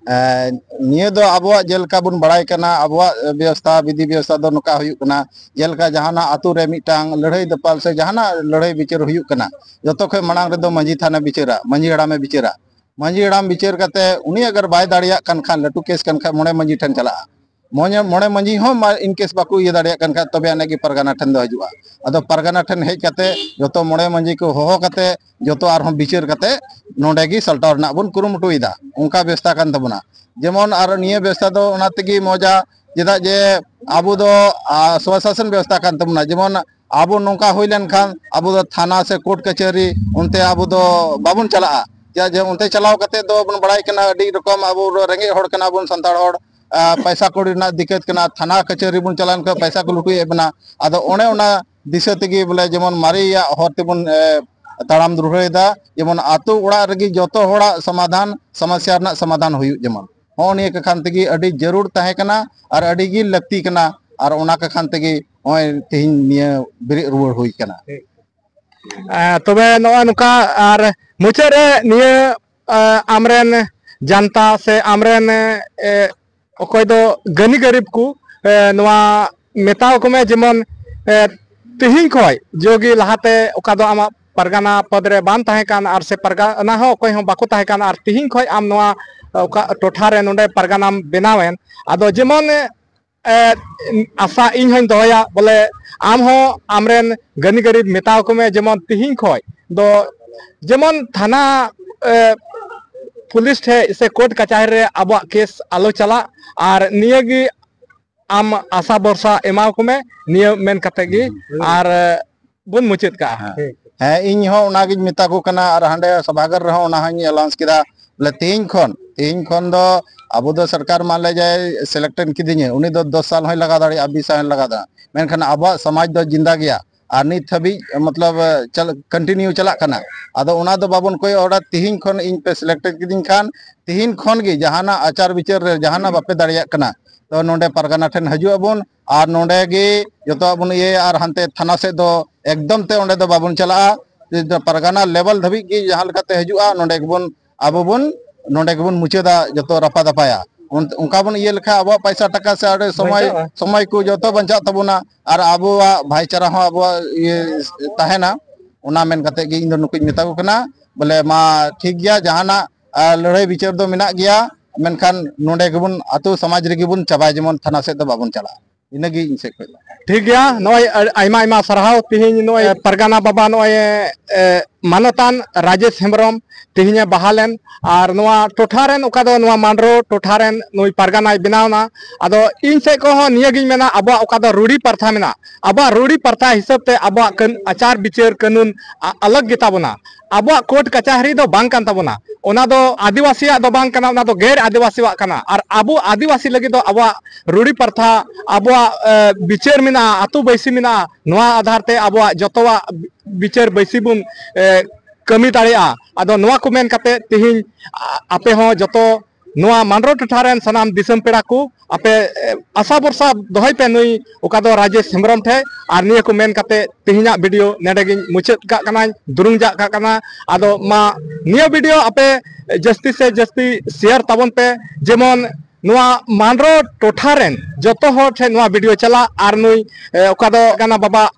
ᱮ, ᱱᱤᱭᱟᱹ ᱫᱚ ᱟᱵᱚᱣᱟᱜ ᱡᱮᱞᱮᱠᱟ ᱵᱚᱱ ᱵᱟᱲᱟᱭ ᱠᱟᱱᱟ, ᱟᱵᱚᱣᱟᱜ ᱵᱮᱵᱚᱥᱛᱷᱟ, ᱵᱤᱫᱷᱤ ᱵᱮᱵᱚᱥᱛᱷᱟ ᱫᱚ ᱱᱚᱝᱠᱟ ᱦᱩᱭᱩᱜ ᱠᱟᱱᱟ᱾ ᱡᱮᱞᱮᱠᱟ ᱡᱟᱦᱟᱱᱟᱜ ᱟᱛᱳ ᱨᱮ ᱢᱤᱫᱴᱟᱝ ᱞᱟᱹᱲᱦᱟᱹᱭ ᱫᱟᱯᱟᱞ ᱥᱮ ᱡᱟᱦᱟᱱᱟᱜ ᱞᱟᱹᱲᱦᱟᱹᱭ ᱵᱤᱪᱟᱹᱨ ᱦᱩᱭᱩᱜ ᱠᱟᱱᱟ, ᱡᱚᱛᱚ ᱠᱷᱚᱱ ᱢᱟᱲᱟᱝ ᱨᱮᱫᱚ ᱢᱟᱹᱡᱷᱤ ᱛᱷᱟᱱᱮ ᱵᱤᱪᱟᱹᱨᱟ, ᱢᱟᱹᱡᱷᱤ ᱦᱟᱲᱟᱢᱮ ᱵᱤᱪᱟᱹᱨᱟ᱾ ᱢᱟᱹᱡᱷᱤ ᱦᱟᱲᱟᱢ ᱵᱤᱪᱟᱹᱨ ᱠᱟᱛᱮ ᱩᱱᱤ ᱟᱜᱟᱨ ᱵᱟᱭ ᱫᱟᱲᱮᱭᱟᱜ ᱠᱟᱱ ᱠᱷᱟᱱ, ᱞᱟᱹᱴᱩ ᱠᱮᱥ ᱠᱟᱱ ᱠᱷᱟᱱ, ᱢᱚᱬᱮ ᱢᱟᱹᱡᱷᱤ ᱴᱷᱮᱱ ᱪᱟᱞᱟᱜᱼᱟ᱾ ᱢᱚᱬᱮ, ᱢᱚᱬᱮ ᱢᱟᱹᱡᱷᱤ ᱦᱚᱸ ᱢᱟ-, in case ᱵᱟᱠᱚ ᱤᱭᱟᱹ ᱫᱟᱲᱮᱭᱟᱜ ᱠᱟᱱ ᱠᱷᱟᱱ, ᱛᱚᱵᱮ ᱟᱹᱱᱤᱡ ᱜᱮ ᱯᱟᱨᱜᱟᱱᱟ ᱴᱷᱮᱱ ᱫᱚ ᱦᱤᱡᱩᱜᱼᱟ᱾ ᱟᱫᱚ ᱯᱟᱨᱜᱟᱱᱟ ᱴᱷᱮᱱ ᱦᱮᱡ ᱠᱟᱛᱮ ᱡᱚᱛᱚ ᱢᱚᱬᱮ ᱢᱟᱹᱡᱷᱤ ᱠᱚ ᱦᱚᱦᱚ ᱠᱟᱛᱮ, ᱡᱚᱛᱚ ᱟᱨᱦᱚᱸ ᱵᱤᱪᱟᱹᱨ ᱠᱟᱛᱮ ᱱᱚᱰᱮ ᱜᱮ ᱥᱟᱞᱴᱟᱣ ᱨᱮᱱᱟᱜ ᱵᱚᱱ ᱠᱩᱨᱩᱢᱩᱴᱩᱭᱮᱫᱟ᱾ ᱚᱱᱠᱟ ᱵᱮᱵᱚᱥᱛᱷᱟ ᱠᱟᱱ ᱛᱟᱵᱚᱱᱟ᱾ ᱡᱮᱢᱚᱱ ᱟᱨ ᱱᱤᱭᱟᱹ ᱵᱮᱵᱚᱥᱛᱷᱟ ᱫᱚ ᱚᱱᱟ ᱛᱮᱜᱮ ᱢᱚᱡᱟ, ᱪᱮᱫᱟᱜ ᱡᱮ ᱟᱵᱚ ᱫᱚ, ᱟ, ᱥᱚᱥᱟᱥᱚᱱ ᱵᱮᱵᱚᱥᱛᱷᱟ ᱠᱟᱱ ᱛᱟᱵᱚᱱᱟ᱾ ᱡᱮᱢᱚᱱ ᱟᱵᱚ ᱱᱚᱝᱠᱟ ᱦᱩᱭ ᱞᱮᱱᱠᱷᱟᱱ ᱟᱵᱚ ᱫᱚ ᱛᱷᱟᱱᱟ ᱥᱮ ᱠᱳᱨᱴ ᱠᱟᱪᱷᱟᱹᱨᱤ ᱚᱱᱛᱮ ᱟᱵᱚ ᱫᱚ ᱵᱟᱵᱚᱱ ᱪᱟᱞᱟᱜᱼᱟ᱾ ᱪᱮᱫᱟᱜ ᱡᱮ ᱚᱱᱛᱮ ᱪᱟᱞᱟᱣ ᱠᱟᱛᱮ ᱫᱚ ᱵᱚᱱ ᱵᱟᱲᱟᱭ ᱠᱟᱱᱟ, ᱟᱹᱰᱤ ᱨᱚᱠᱚᱢ ᱟᱵᱚ ᱨᱮᱸᱜᱮᱡ ᱦᱚᱲ ᱠᱟᱱᱟ ᱵᱚᱱ, ᱥᱟᱱᱛᱟᱲ ᱦᱚᱲ, ᱯᱚᱭᱥᱟ ᱠᱚᱲᱤ ᱨᱮᱱᱟᱜ ᱫᱤᱠᱠᱟᱛ ᱠᱟᱱᱟ, ᱛᱷᱟᱱᱟ ᱠᱟᱪᱷᱟᱹᱨᱤ ᱵᱚᱱ ᱪᱟᱞᱟᱣ ᱞᱮᱱᱠᱷᱟᱱ ᱯᱚᱭᱥᱟ ᱠᱚ ᱞᱩᱴᱩᱡ ᱮᱫ ᱵᱚᱱᱟ᱾ ᱟᱫᱚ ᱚᱱᱮ ᱚᱱᱟ ᱫᱤᱥᱟᱹ ᱛᱮᱜᱮ ᱵᱚᱞᱮ ᱡᱮᱢᱚᱱ ᱢᱟᱨᱮᱭᱟᱜ ᱦᱚᱨ ᱛᱮᱵᱚᱱ ᱛᱟᱲᱟᱢ ᱫᱩᱨᱦᱟᱹᱭᱮᱫᱟ, ᱡᱮᱢᱚᱱ ᱟᱛᱳ ᱚᱲᱟᱜ ᱨᱮᱜᱮ ᱡᱚᱛᱚ ᱦᱚᱲᱟᱜ ᱥᱚᱢᱟᱫᱷᱟᱱ, ᱥᱚᱢᱚᱥᱥᱟ ᱨᱮᱱᱟᱜ ᱥᱚᱢᱟᱫᱷᱟᱱ ᱦᱩᱭᱩᱜ᱾ ᱡᱮᱢᱚᱱ ᱦᱚᱸᱜᱼᱚ ᱱᱤᱭᱟᱹ ᱠᱟᱠᱷᱟᱱ ᱛᱮᱜᱮ ᱟᱹᱰᱤ ᱡᱟᱹᱨᱩᱲ ᱛᱟᱦᱮᱸ ᱠᱟᱱᱟ ᱟᱨ ᱟᱹᱰᱤ ᱜᱮ ᱞᱟᱹᱠᱛᱤ ᱠᱟᱱᱟ᱾ ᱟᱨ ᱚᱱᱟ ᱠᱟᱠᱷᱟᱱ ᱛᱮᱜᱮ ᱱᱚᱜᱼᱚᱭ ᱛᱮᱦᱮᱧ ᱱᱤᱭᱟᱹ ᱵᱮᱨᱮᱫ ᱨᱩᱣᱟᱹᱲ ᱦᱩᱭ ᱠᱟᱱᱟ᱾ ᱛᱚᱵᱮ ᱱᱚᱜᱼᱚᱭ ᱱᱚᱝᱠᱟ, ᱟᱨ ᱢᱩᱪᱟᱹᱫ ᱨᱮ ᱱᱤᱭᱟᱹ ᱟᱢᱨᱮᱱ ᱡᱟᱱᱛᱟ ᱥᱮ ᱟᱢᱨᱮᱱ ᱚᱠᱚᱭ ᱫᱚ ᱜᱟᱹᱱᱤ ᱜᱟᱹᱨᱤᱵ ᱠᱚ, ᱱᱚᱣᱟ ᱢᱮᱛᱟᱣ ᱠᱚ ᱢᱮ, ᱡᱮᱢᱚᱱ ᱛᱤᱦᱤᱧ ᱠᱷᱚᱱ ᱡᱚᱜᱤ ᱞᱟᱦᱟᱛᱮ ᱚᱠᱟ ᱫᱚ ᱟᱢᱟᱜ ᱯᱟᱨᱜᱟᱱᱟ ᱯᱚᱫᱽ ᱨᱮ ᱵᱟᱝ ᱛᱟᱦᱮᱸ ᱠᱟᱱ, ᱟᱨ ᱥᱮ ᱯᱟᱨᱜᱟᱱᱟ ᱦᱚᱸ ᱚᱠᱚᱭ ᱦᱚᱸ ᱵᱟᱠᱚ ᱛᱟᱦᱮᱸ ᱠᱟᱱ, ᱟᱨ ᱛᱤᱦᱤᱧ ᱠᱷᱚᱱ ᱟᱢ ᱱᱚᱣᱟ ᱚᱠᱟ ᱴᱚᱴᱷᱟ ᱨᱮ ᱱᱚᱰᱮ ᱯᱟᱨᱜᱟᱱᱟᱢ ᱵᱮᱱᱟᱣᱮᱱ, ᱟᱫᱚ ᱡᱮᱢᱚᱱ ᱟᱥᱟ ᱤᱧ ᱦᱚᱧ ᱫᱚᱦᱚᱭᱟ ᱵᱚᱞᱮ ᱟᱢ ᱦᱚᱸ ᱟᱢᱨᱮᱱ ᱜᱟᱹᱱᱤ ᱜᱟᱹᱨᱤᱵ ᱢᱮᱛᱟᱣ ᱠᱚ ᱢᱮ, ᱡᱮᱢᱚᱱ ᱛᱤᱦᱤᱧ ᱠᱷᱚᱱ ᱫᱚ ᱡᱮᱢᱚᱱ ᱛᱷᱟᱱᱟ ᱯᱩᱞᱤᱥ ᱴᱷᱮᱡ ᱥᱮ ᱠᱳᱨᱴ ᱠᱟᱪᱟᱦᱟᱨᱤ ᱨᱮ ᱟᱵᱚᱣᱟᱜ ᱠᱮᱥ ᱟᱞᱚ ᱪᱟᱞᱟᱜ᱾ ᱟᱨ ᱱᱤᱭᱟᱹᱜᱮ ᱟᱢ ᱟᱥᱟ ᱵᱷᱚᱨᱥᱟ ᱮᱢᱟᱣ ᱠᱚ ᱢᱮ, ᱱᱤᱭᱟᱹ ᱢᱮᱱ ᱠᱟᱛᱮ ᱜᱮ ᱟᱨ ᱵᱚᱱ ᱢᱩᱪᱟᱹᱫ ᱠᱟᱜᱼᱟ᱾ ᱦᱮᱸ, ᱤᱧ ᱦᱚᱸ ᱚᱱᱟᱜᱤᱧ ᱢᱮᱛᱟ ᱠᱚ ᱠᱟᱱᱟ᱾ ᱟᱨ ᱦᱟᱸᱰᱮ ᱥᱟᱵᱷᱟᱜᱟᱨ ᱨᱮᱦᱚᱸ ᱚᱱᱟ ᱦᱚᱸᱧ ᱮᱞᱟᱣᱩᱱᱥ ᱠᱮᱫᱟ, ᱵᱚᱞᱮ ᱛᱮᱦᱮᱧ ᱠᱷᱚᱱ, ᱛᱮᱦᱮᱧ ᱠᱷᱚᱱ ᱫᱚ ᱟᱵᱚ ᱫᱚ ᱥᱚᱨᱠᱟᱨ ᱢᱟᱱ ᱞᱮ ᱡᱟᱭ ᱥᱤᱞᱮᱠᱴᱮᱰ ᱠᱤᱫᱤᱧᱟ, ᱩᱱᱤ ᱫᱚ ᱫᱚᱥ ᱥᱟᱞ ᱦᱚᱸᱭ ᱞᱟᱜᱟᱣ ᱫᱟᱲᱮᱭᱟᱜᱼᱟ, ᱵᱤᱥ ᱥᱟᱞ ᱦᱚᱸᱭ ᱞᱟᱜᱟᱣ ᱫᱟᱲᱮᱭᱟᱜᱼᱟ, ᱢᱮᱱᱠᱷᱟᱱ ᱟᱵᱚᱣᱟᱜ ᱥᱚᱢᱟᱡᱽ ᱫᱚ ᱡᱤᱱᱫᱟ ᱜᱮᱭᱟ᱾ ᱟᱨ ᱱᱤᱛ ᱦᱟᱹᱵᱤᱡ ᱢᱚᱛᱞᱚᱵ ᱠᱚᱱᱴᱤᱱᱤᱭᱩ ᱪᱟᱞᱟᱜ ᱠᱟᱱᱟ᱾ ᱟᱫᱚ ᱚᱱᱟ ᱫᱚ ᱵᱟᱵᱚᱱ ᱠᱚᱭᱚᱜ ᱦᱚᱨᱟ᱾ ᱛᱤᱦᱤᱧ ᱠᱷᱚᱱ ᱤᱧ ᱯᱮ ᱥᱤᱞᱮᱠᱴᱮᱰ ᱠᱤᱫᱤᱧ ᱠᱷᱟᱱ, ᱛᱤᱦᱤᱧ ᱠᱷᱚᱱ ᱜᱮ ᱡᱟᱦᱟᱱᱟᱜ ᱟᱪᱟᱨ ᱵᱤᱪᱟᱹᱨ ᱨᱮ ᱡᱟᱦᱟᱱᱟᱜ ᱵᱟᱯᱮ ᱫᱟᱲᱮᱭᱟᱜ ᱠᱟᱱᱟ, ᱛᱚ ᱱᱚᱰᱮ ᱯᱟᱨᱜᱟᱱᱟ ᱴᱷᱮᱱ ᱦᱤᱡᱩᱜ ᱟᱵᱚᱱ ᱟᱨ ᱱᱚᱰᱮ ᱜᱮ ᱡᱚᱛᱚᱣᱟᱜ ᱵᱚᱱ ᱤᱭᱟᱹᱭᱟ᱾ ᱟᱨ ᱦᱟᱱᱛᱮ ᱛᱷᱟᱱᱟ ᱥᱮᱫ ᱫᱚ ᱮᱠᱫᱚᱢ ᱛᱮ ᱚᱸᱰᱮ ᱫᱚ ᱵᱟᱵᱚᱱ ᱪᱟᱞᱟᱜᱼᱟ᱾ ᱯᱟᱨᱜᱟᱱᱟ ᱞᱮᱵᱮᱞ ᱫᱷᱟᱹᱵᱤᱡ ᱜᱮ ᱡᱟᱦᱟᱸ ᱞᱮᱠᱟᱛᱮ ᱦᱤᱡᱩᱜᱼᱟ, ᱱᱚᱰᱮ ᱜᱮᱵᱚᱱ, ᱟᱵᱚ ᱵᱚᱱ, ᱱᱚᱰᱮ ᱜᱮᱵᱚᱱ ᱢᱩᱪᱟᱹᱫᱟ ᱡᱚᱛᱚ ᱨᱟᱯᱟ ᱫᱟᱯᱟᱭᱟ᱾ ᱚᱱ-, ᱚᱱᱠᱟ ᱵᱚᱱ ᱤᱭᱟᱹ ᱞᱮᱠᱷᱟᱱ ᱟᱵᱚᱣᱟᱜ ᱯᱚᱭᱥᱟ ᱴᱟᱠᱟ ᱥᱮ ᱟᱹᱰᱤ ᱥᱚᱢᱚᱭ, ᱵᱟᱧᱪᱟᱜᱼᱟ᱾ ᱥᱚᱢᱚᱭ ᱠᱚ ᱡᱚᱛᱚ ᱵᱟᱧᱪᱟᱜ ᱛᱟᱵᱚᱱᱟ᱾ ᱟᱨ ᱟᱵᱚᱣᱟᱜ ᱵᱷᱟᱭᱪᱟᱨᱟ ᱦᱚᱸ ᱟᱵᱚᱣᱟᱜ ᱤᱭᱟᱹ ᱛᱟᱦᱮᱱᱟ᱾ ᱚᱱᱟ ᱢᱮᱱ ᱠᱟᱛᱮ ᱜᱮ ᱤᱧ ᱫᱚ ᱱᱩᱠᱩᱧ ᱢᱮᱛᱟ ᱠᱚ ᱠᱟᱱᱟ, ᱵᱚᱞᱮ ᱢᱟ ᱴᱷᱤᱠ ᱜᱮᱭᱟ, ᱡᱟᱦᱟᱱᱟᱜ ᱟᱨ ᱞᱟᱹᱲᱦᱟᱹᱭ ᱵᱤᱪᱟᱹᱨ ᱫᱚ ᱢᱮᱱᱟᱜ ᱜᱮᱭᱟ, ᱢᱮᱱᱠᱷᱟᱱ ᱱᱚᱰᱮ ᱜᱮᱵᱚᱱ, ᱟᱹᱛᱩ ᱥᱚᱢᱟᱡᱽ ᱨᱮᱜᱮ ᱵᱚᱱ ᱪᱟᱵᱟᱭᱟ, ᱡᱮᱢᱚᱱ ᱛᱷᱟᱱᱟ ᱥᱮᱫ ᱫᱚ ᱵᱟᱵᱚᱱ ᱪᱟᱞᱟᱜᱼᱟ᱾ ᱤᱱᱟᱹᱜᱮ ᱤᱧ ᱥᱮᱫ ᱠᱷᱚᱱ ᱫᱚ᱾ ᱴᱷᱤᱠ ᱜᱮᱭᱟ, ᱱᱚᱜᱼᱚᱭ ᱟᱹ-, ᱟᱭᱢᱟ ᱟᱭᱢᱟ ᱥᱟᱨᱦᱟᱣ᱾ ᱛᱮᱦᱮᱧ ᱱᱚᱜᱼᱚᱭ ᱯᱟᱨᱜᱟᱱᱟ ᱵᱟᱵᱟ ᱱᱚᱜᱼᱚᱭ, ᱮ, ᱢᱟᱱᱚᱛᱟᱱ ᱨᱟᱡᱮᱥ ᱦᱮᱢᱵᱨᱚᱢ ᱛᱮᱦᱮᱧᱮ ᱵᱟᱦᱟᱞ ᱮᱱ, ᱟᱨ ᱱᱚᱣᱟ ᱴᱚᱴᱷᱟ ᱨᱮᱱ ᱚᱠᱟ ᱫᱚ ᱱᱚᱣᱟ ᱢᱟᱱᱰᱨᱳ ᱴᱚᱴᱷᱟ ᱨᱮᱱ ᱱᱩᱭ ᱯᱟᱨᱜᱟᱱᱟᱭ ᱵᱮᱱᱟᱣ ᱮᱱᱟ᱾ ᱟᱫᱚ ᱤᱧ ᱥᱮᱫ ᱠᱷᱚᱱ ᱦᱚᱸ ᱱᱤᱭᱟᱹᱜᱤᱧ ᱢᱮᱱᱟ, ᱟᱵᱚᱣᱟᱜ ᱚᱠᱟ ᱫᱚ ᱨᱩᱲᱤ ᱯᱨᱚᱛᱷᱟ ᱢᱮᱱᱟᱜᱼᱟ, ᱟᱵᱚᱣᱟᱜ ᱨᱩᱲᱤ ᱯᱨᱚᱛᱷᱟ ᱦᱤᱥᱟᱹᱵ ᱛᱮ ᱟᱵᱚᱣᱟᱜ ᱠᱟᱹᱱ-, ᱟᱪᱟᱨ ᱵᱤᱪᱟᱹᱨ ᱠᱟᱹᱱᱩᱱ ᱟ-, ᱟᱞᱟᱜᱽ ᱜᱮᱛᱟ ᱵᱚᱱᱟ᱾ ᱟᱵᱚᱣᱟᱜ ᱠᱳᱨᱴ ᱠᱟᱪᱟᱦᱟᱨᱤ ᱫᱚ ᱵᱟᱝ ᱠᱟᱱ ᱛᱟᱵᱚᱱᱟ᱾ ᱚᱱᱟ ᱫᱚ ᱟᱹᱫᱤᱵᱟᱹᱥᱤᱭᱟᱜ ᱫᱚ ᱵᱟᱝ ᱠᱟᱱᱟ, ᱚᱱᱟ ᱫᱚ ᱜᱮᱨ ᱟᱹᱫᱤᱵᱟᱹᱥᱤᱣᱟᱜ ᱠᱟᱱᱟ᱾ ᱟᱨ ᱟᱵᱚ ᱟᱹᱫᱤᱵᱟᱹᱥᱤ ᱞᱟᱹᱜᱤᱫ ᱫᱚ ᱟᱵᱚᱣᱟᱜ ᱨᱩᱲᱤ ᱯᱨᱚᱛᱷᱟ, ᱟᱵᱚᱣᱟᱜ ᱵᱤᱪᱟᱹᱨ ᱢᱮᱱᱟᱜᱼᱟ, ᱟᱹᱛᱩ ᱵᱟᱹᱭᱥᱤ ᱢᱮᱱᱟᱜᱼᱟ, ᱱᱚᱣᱟ ᱟᱫᱷᱟᱨ ᱛᱮ ᱟᱵᱚᱣᱟᱜ ᱡᱚᱛᱚᱣᱟᱜ ᱵᱤᱪᱟᱹᱨ ᱵᱟᱹᱭᱥᱤ ᱵᱚᱱ ᱠᱟᱹᱢᱤ ᱫᱟᱲᱮᱭᱟᱜᱼᱟ᱾ ᱟᱫᱚ ᱱᱚᱣᱟ ᱠᱚ ᱢᱮᱱ ᱠᱟᱛᱮ ᱛᱮᱦᱮᱧ ᱟᱯᱮ ᱦᱚᱸ ᱡᱚᱛᱚ ᱱᱚᱣᱟ ᱢᱟᱱᱰᱨᱳ ᱴᱚᱴᱷᱟ ᱨᱮᱱ ᱥᱟᱱᱟᱢ ᱫᱤᱥᱚᱢ ᱯᱮᱲᱟ ᱠᱚ ᱟᱯᱮ ᱟᱥᱟ ᱵᱷᱚᱨᱥᱟ ᱫᱚᱦᱚᱭ ᱯᱮ ᱱᱩᱭ ᱚᱠᱟ ᱫᱚ ᱨᱟᱡᱮᱥ ᱦᱮᱢᱵᱨᱚᱢ ᱴᱷᱮᱱ᱾ ᱟᱨ ᱱᱤᱭᱟᱹ ᱠᱚ ᱢᱮᱱ ᱠᱟᱛᱮ ᱛᱮᱦᱮᱧᱟᱜ ᱵᱷᱤᱰᱤᱭᱳ ᱱᱚᱰᱮ ᱜᱤᱧ ᱢᱩᱪᱟᱹᱫ ᱠᱟᱜ ᱠᱟᱱᱟᱧ, ᱫᱩᱨᱩᱝ ᱡᱟᱜ ᱠᱟᱜ ᱠᱟᱱᱟ᱾ ᱟᱫᱚ ᱢᱟ ᱱᱤᱭᱟᱹ ᱵᱷᱤᱰᱤᱭᱳ ᱟᱯᱮ ᱡᱟᱹᱥᱛᱤ ᱥᱮ ᱡᱟᱹᱥᱛᱤ ᱥᱮᱭᱟᱨ ᱛᱟᱵᱚᱱ ᱯᱮ, ᱡᱮᱢᱚᱱ ᱱᱚᱣᱟ ᱢᱟᱱᱰᱨᱳ ᱴᱚᱴᱷᱟ ᱨᱮᱱ ᱡᱚᱛᱚ ᱦᱚᱲ ᱴᱷᱮᱱ ᱱᱚᱣᱟ ᱵᱷᱤᱰᱤᱭᱳ ᱪᱟᱞᱟᱜ᱾ ᱟᱨ ᱱᱩᱭ ᱚᱠᱟ ᱫᱚ ᱠᱟᱱᱟ ᱵᱟᱵᱟ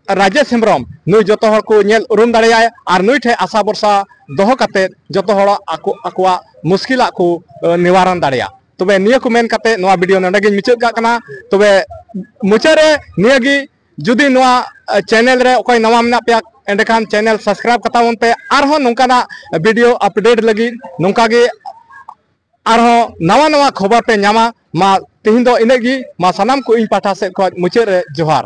ᱨᱟᱡᱮᱥ ᱦᱮᱢᱵᱨᱚᱢ, ᱱᱩᱭ ᱡᱚᱛᱚ ᱦᱚᱲ ᱠᱚ ᱧᱮᱞ ᱩᱨᱩᱢ ᱫᱟᱲᱮᱭᱟᱭ ᱟᱨ ᱱᱩᱭ ᱴᱷᱮᱱ ᱟᱥᱟ ᱵᱷᱚᱨᱥᱟ ᱫᱚᱦᱚ ᱠᱟᱛᱮ ᱡᱚᱛᱚ ᱦᱚᱲ ᱟᱠᱚ ᱟᱠᱚᱣᱟᱜ ᱢᱩᱥᱠᱤᱞᱟᱜ ᱠᱚ ᱱᱤᱣᱟᱨᱚᱱ ᱫᱟᱲᱮᱭᱟᱜᱼᱟ᱾ ᱛᱚᱵᱮ ᱱᱤᱭᱟᱹ ᱠᱚ ᱢᱮᱱ ᱠᱟᱛᱮ ᱱᱚᱣᱟ ᱵᱷᱤᱰᱤᱭᱳ ᱱᱚᱰᱮ ᱜᱤᱧ ᱢᱩᱪᱟᱹᱫ ᱠᱟᱜ ᱠᱟᱱᱟ᱾ ᱛᱚᱵᱮ ᱢᱩᱪᱟᱹᱫ ᱨᱮ ᱱᱤᱭᱟᱹ ᱜᱮ, ᱡᱩᱫᱤ ᱱᱚᱣᱟ ᱪᱮᱱᱮᱞ ᱨᱮ ᱚᱠᱚᱭ ᱱᱟᱣᱟ ᱢᱮᱱᱟᱜ ᱯᱮᱭᱟ, ᱮᱸᱰᱮᱠᱷᱟᱱ ᱪᱮᱱᱮᱞ ᱥᱟᱵᱥᱠᱨᱟᱭᱤᱵ ᱠᱟᱛᱟ ᱵᱚᱱ ᱯᱮ᱾ ᱟᱨᱦᱚᱸ ᱱᱚᱝᱠᱟᱱᱟᱜ ᱵᱷᱤᱰᱤᱭᱳ ᱟᱯᱰᱮᱴ ᱞᱟᱹᱜᱤᱫ ᱱᱚᱝᱠᱟ ᱜᱮ ᱟᱨᱦᱚᱸ ᱱᱟᱣᱟ ᱱᱟᱣᱟ ᱠᱷᱚᱵᱚᱨ ᱯᱮ ᱧᱟᱢᱟ᱾ ᱢᱟ ᱛᱮᱦᱮᱧ ᱫᱚ ᱤᱱᱟᱹᱜ ᱜᱮ᱾ ᱢᱟ ᱥᱟᱱᱟᱢ ᱠᱚ ᱤᱧ ᱯᱟᱦᱴᱟ ᱥᱮᱫ ᱠᱷᱚᱱ ᱢᱩᱪᱟᱹᱫ ᱨᱮ ᱡᱚᱦᱟᱨ᱾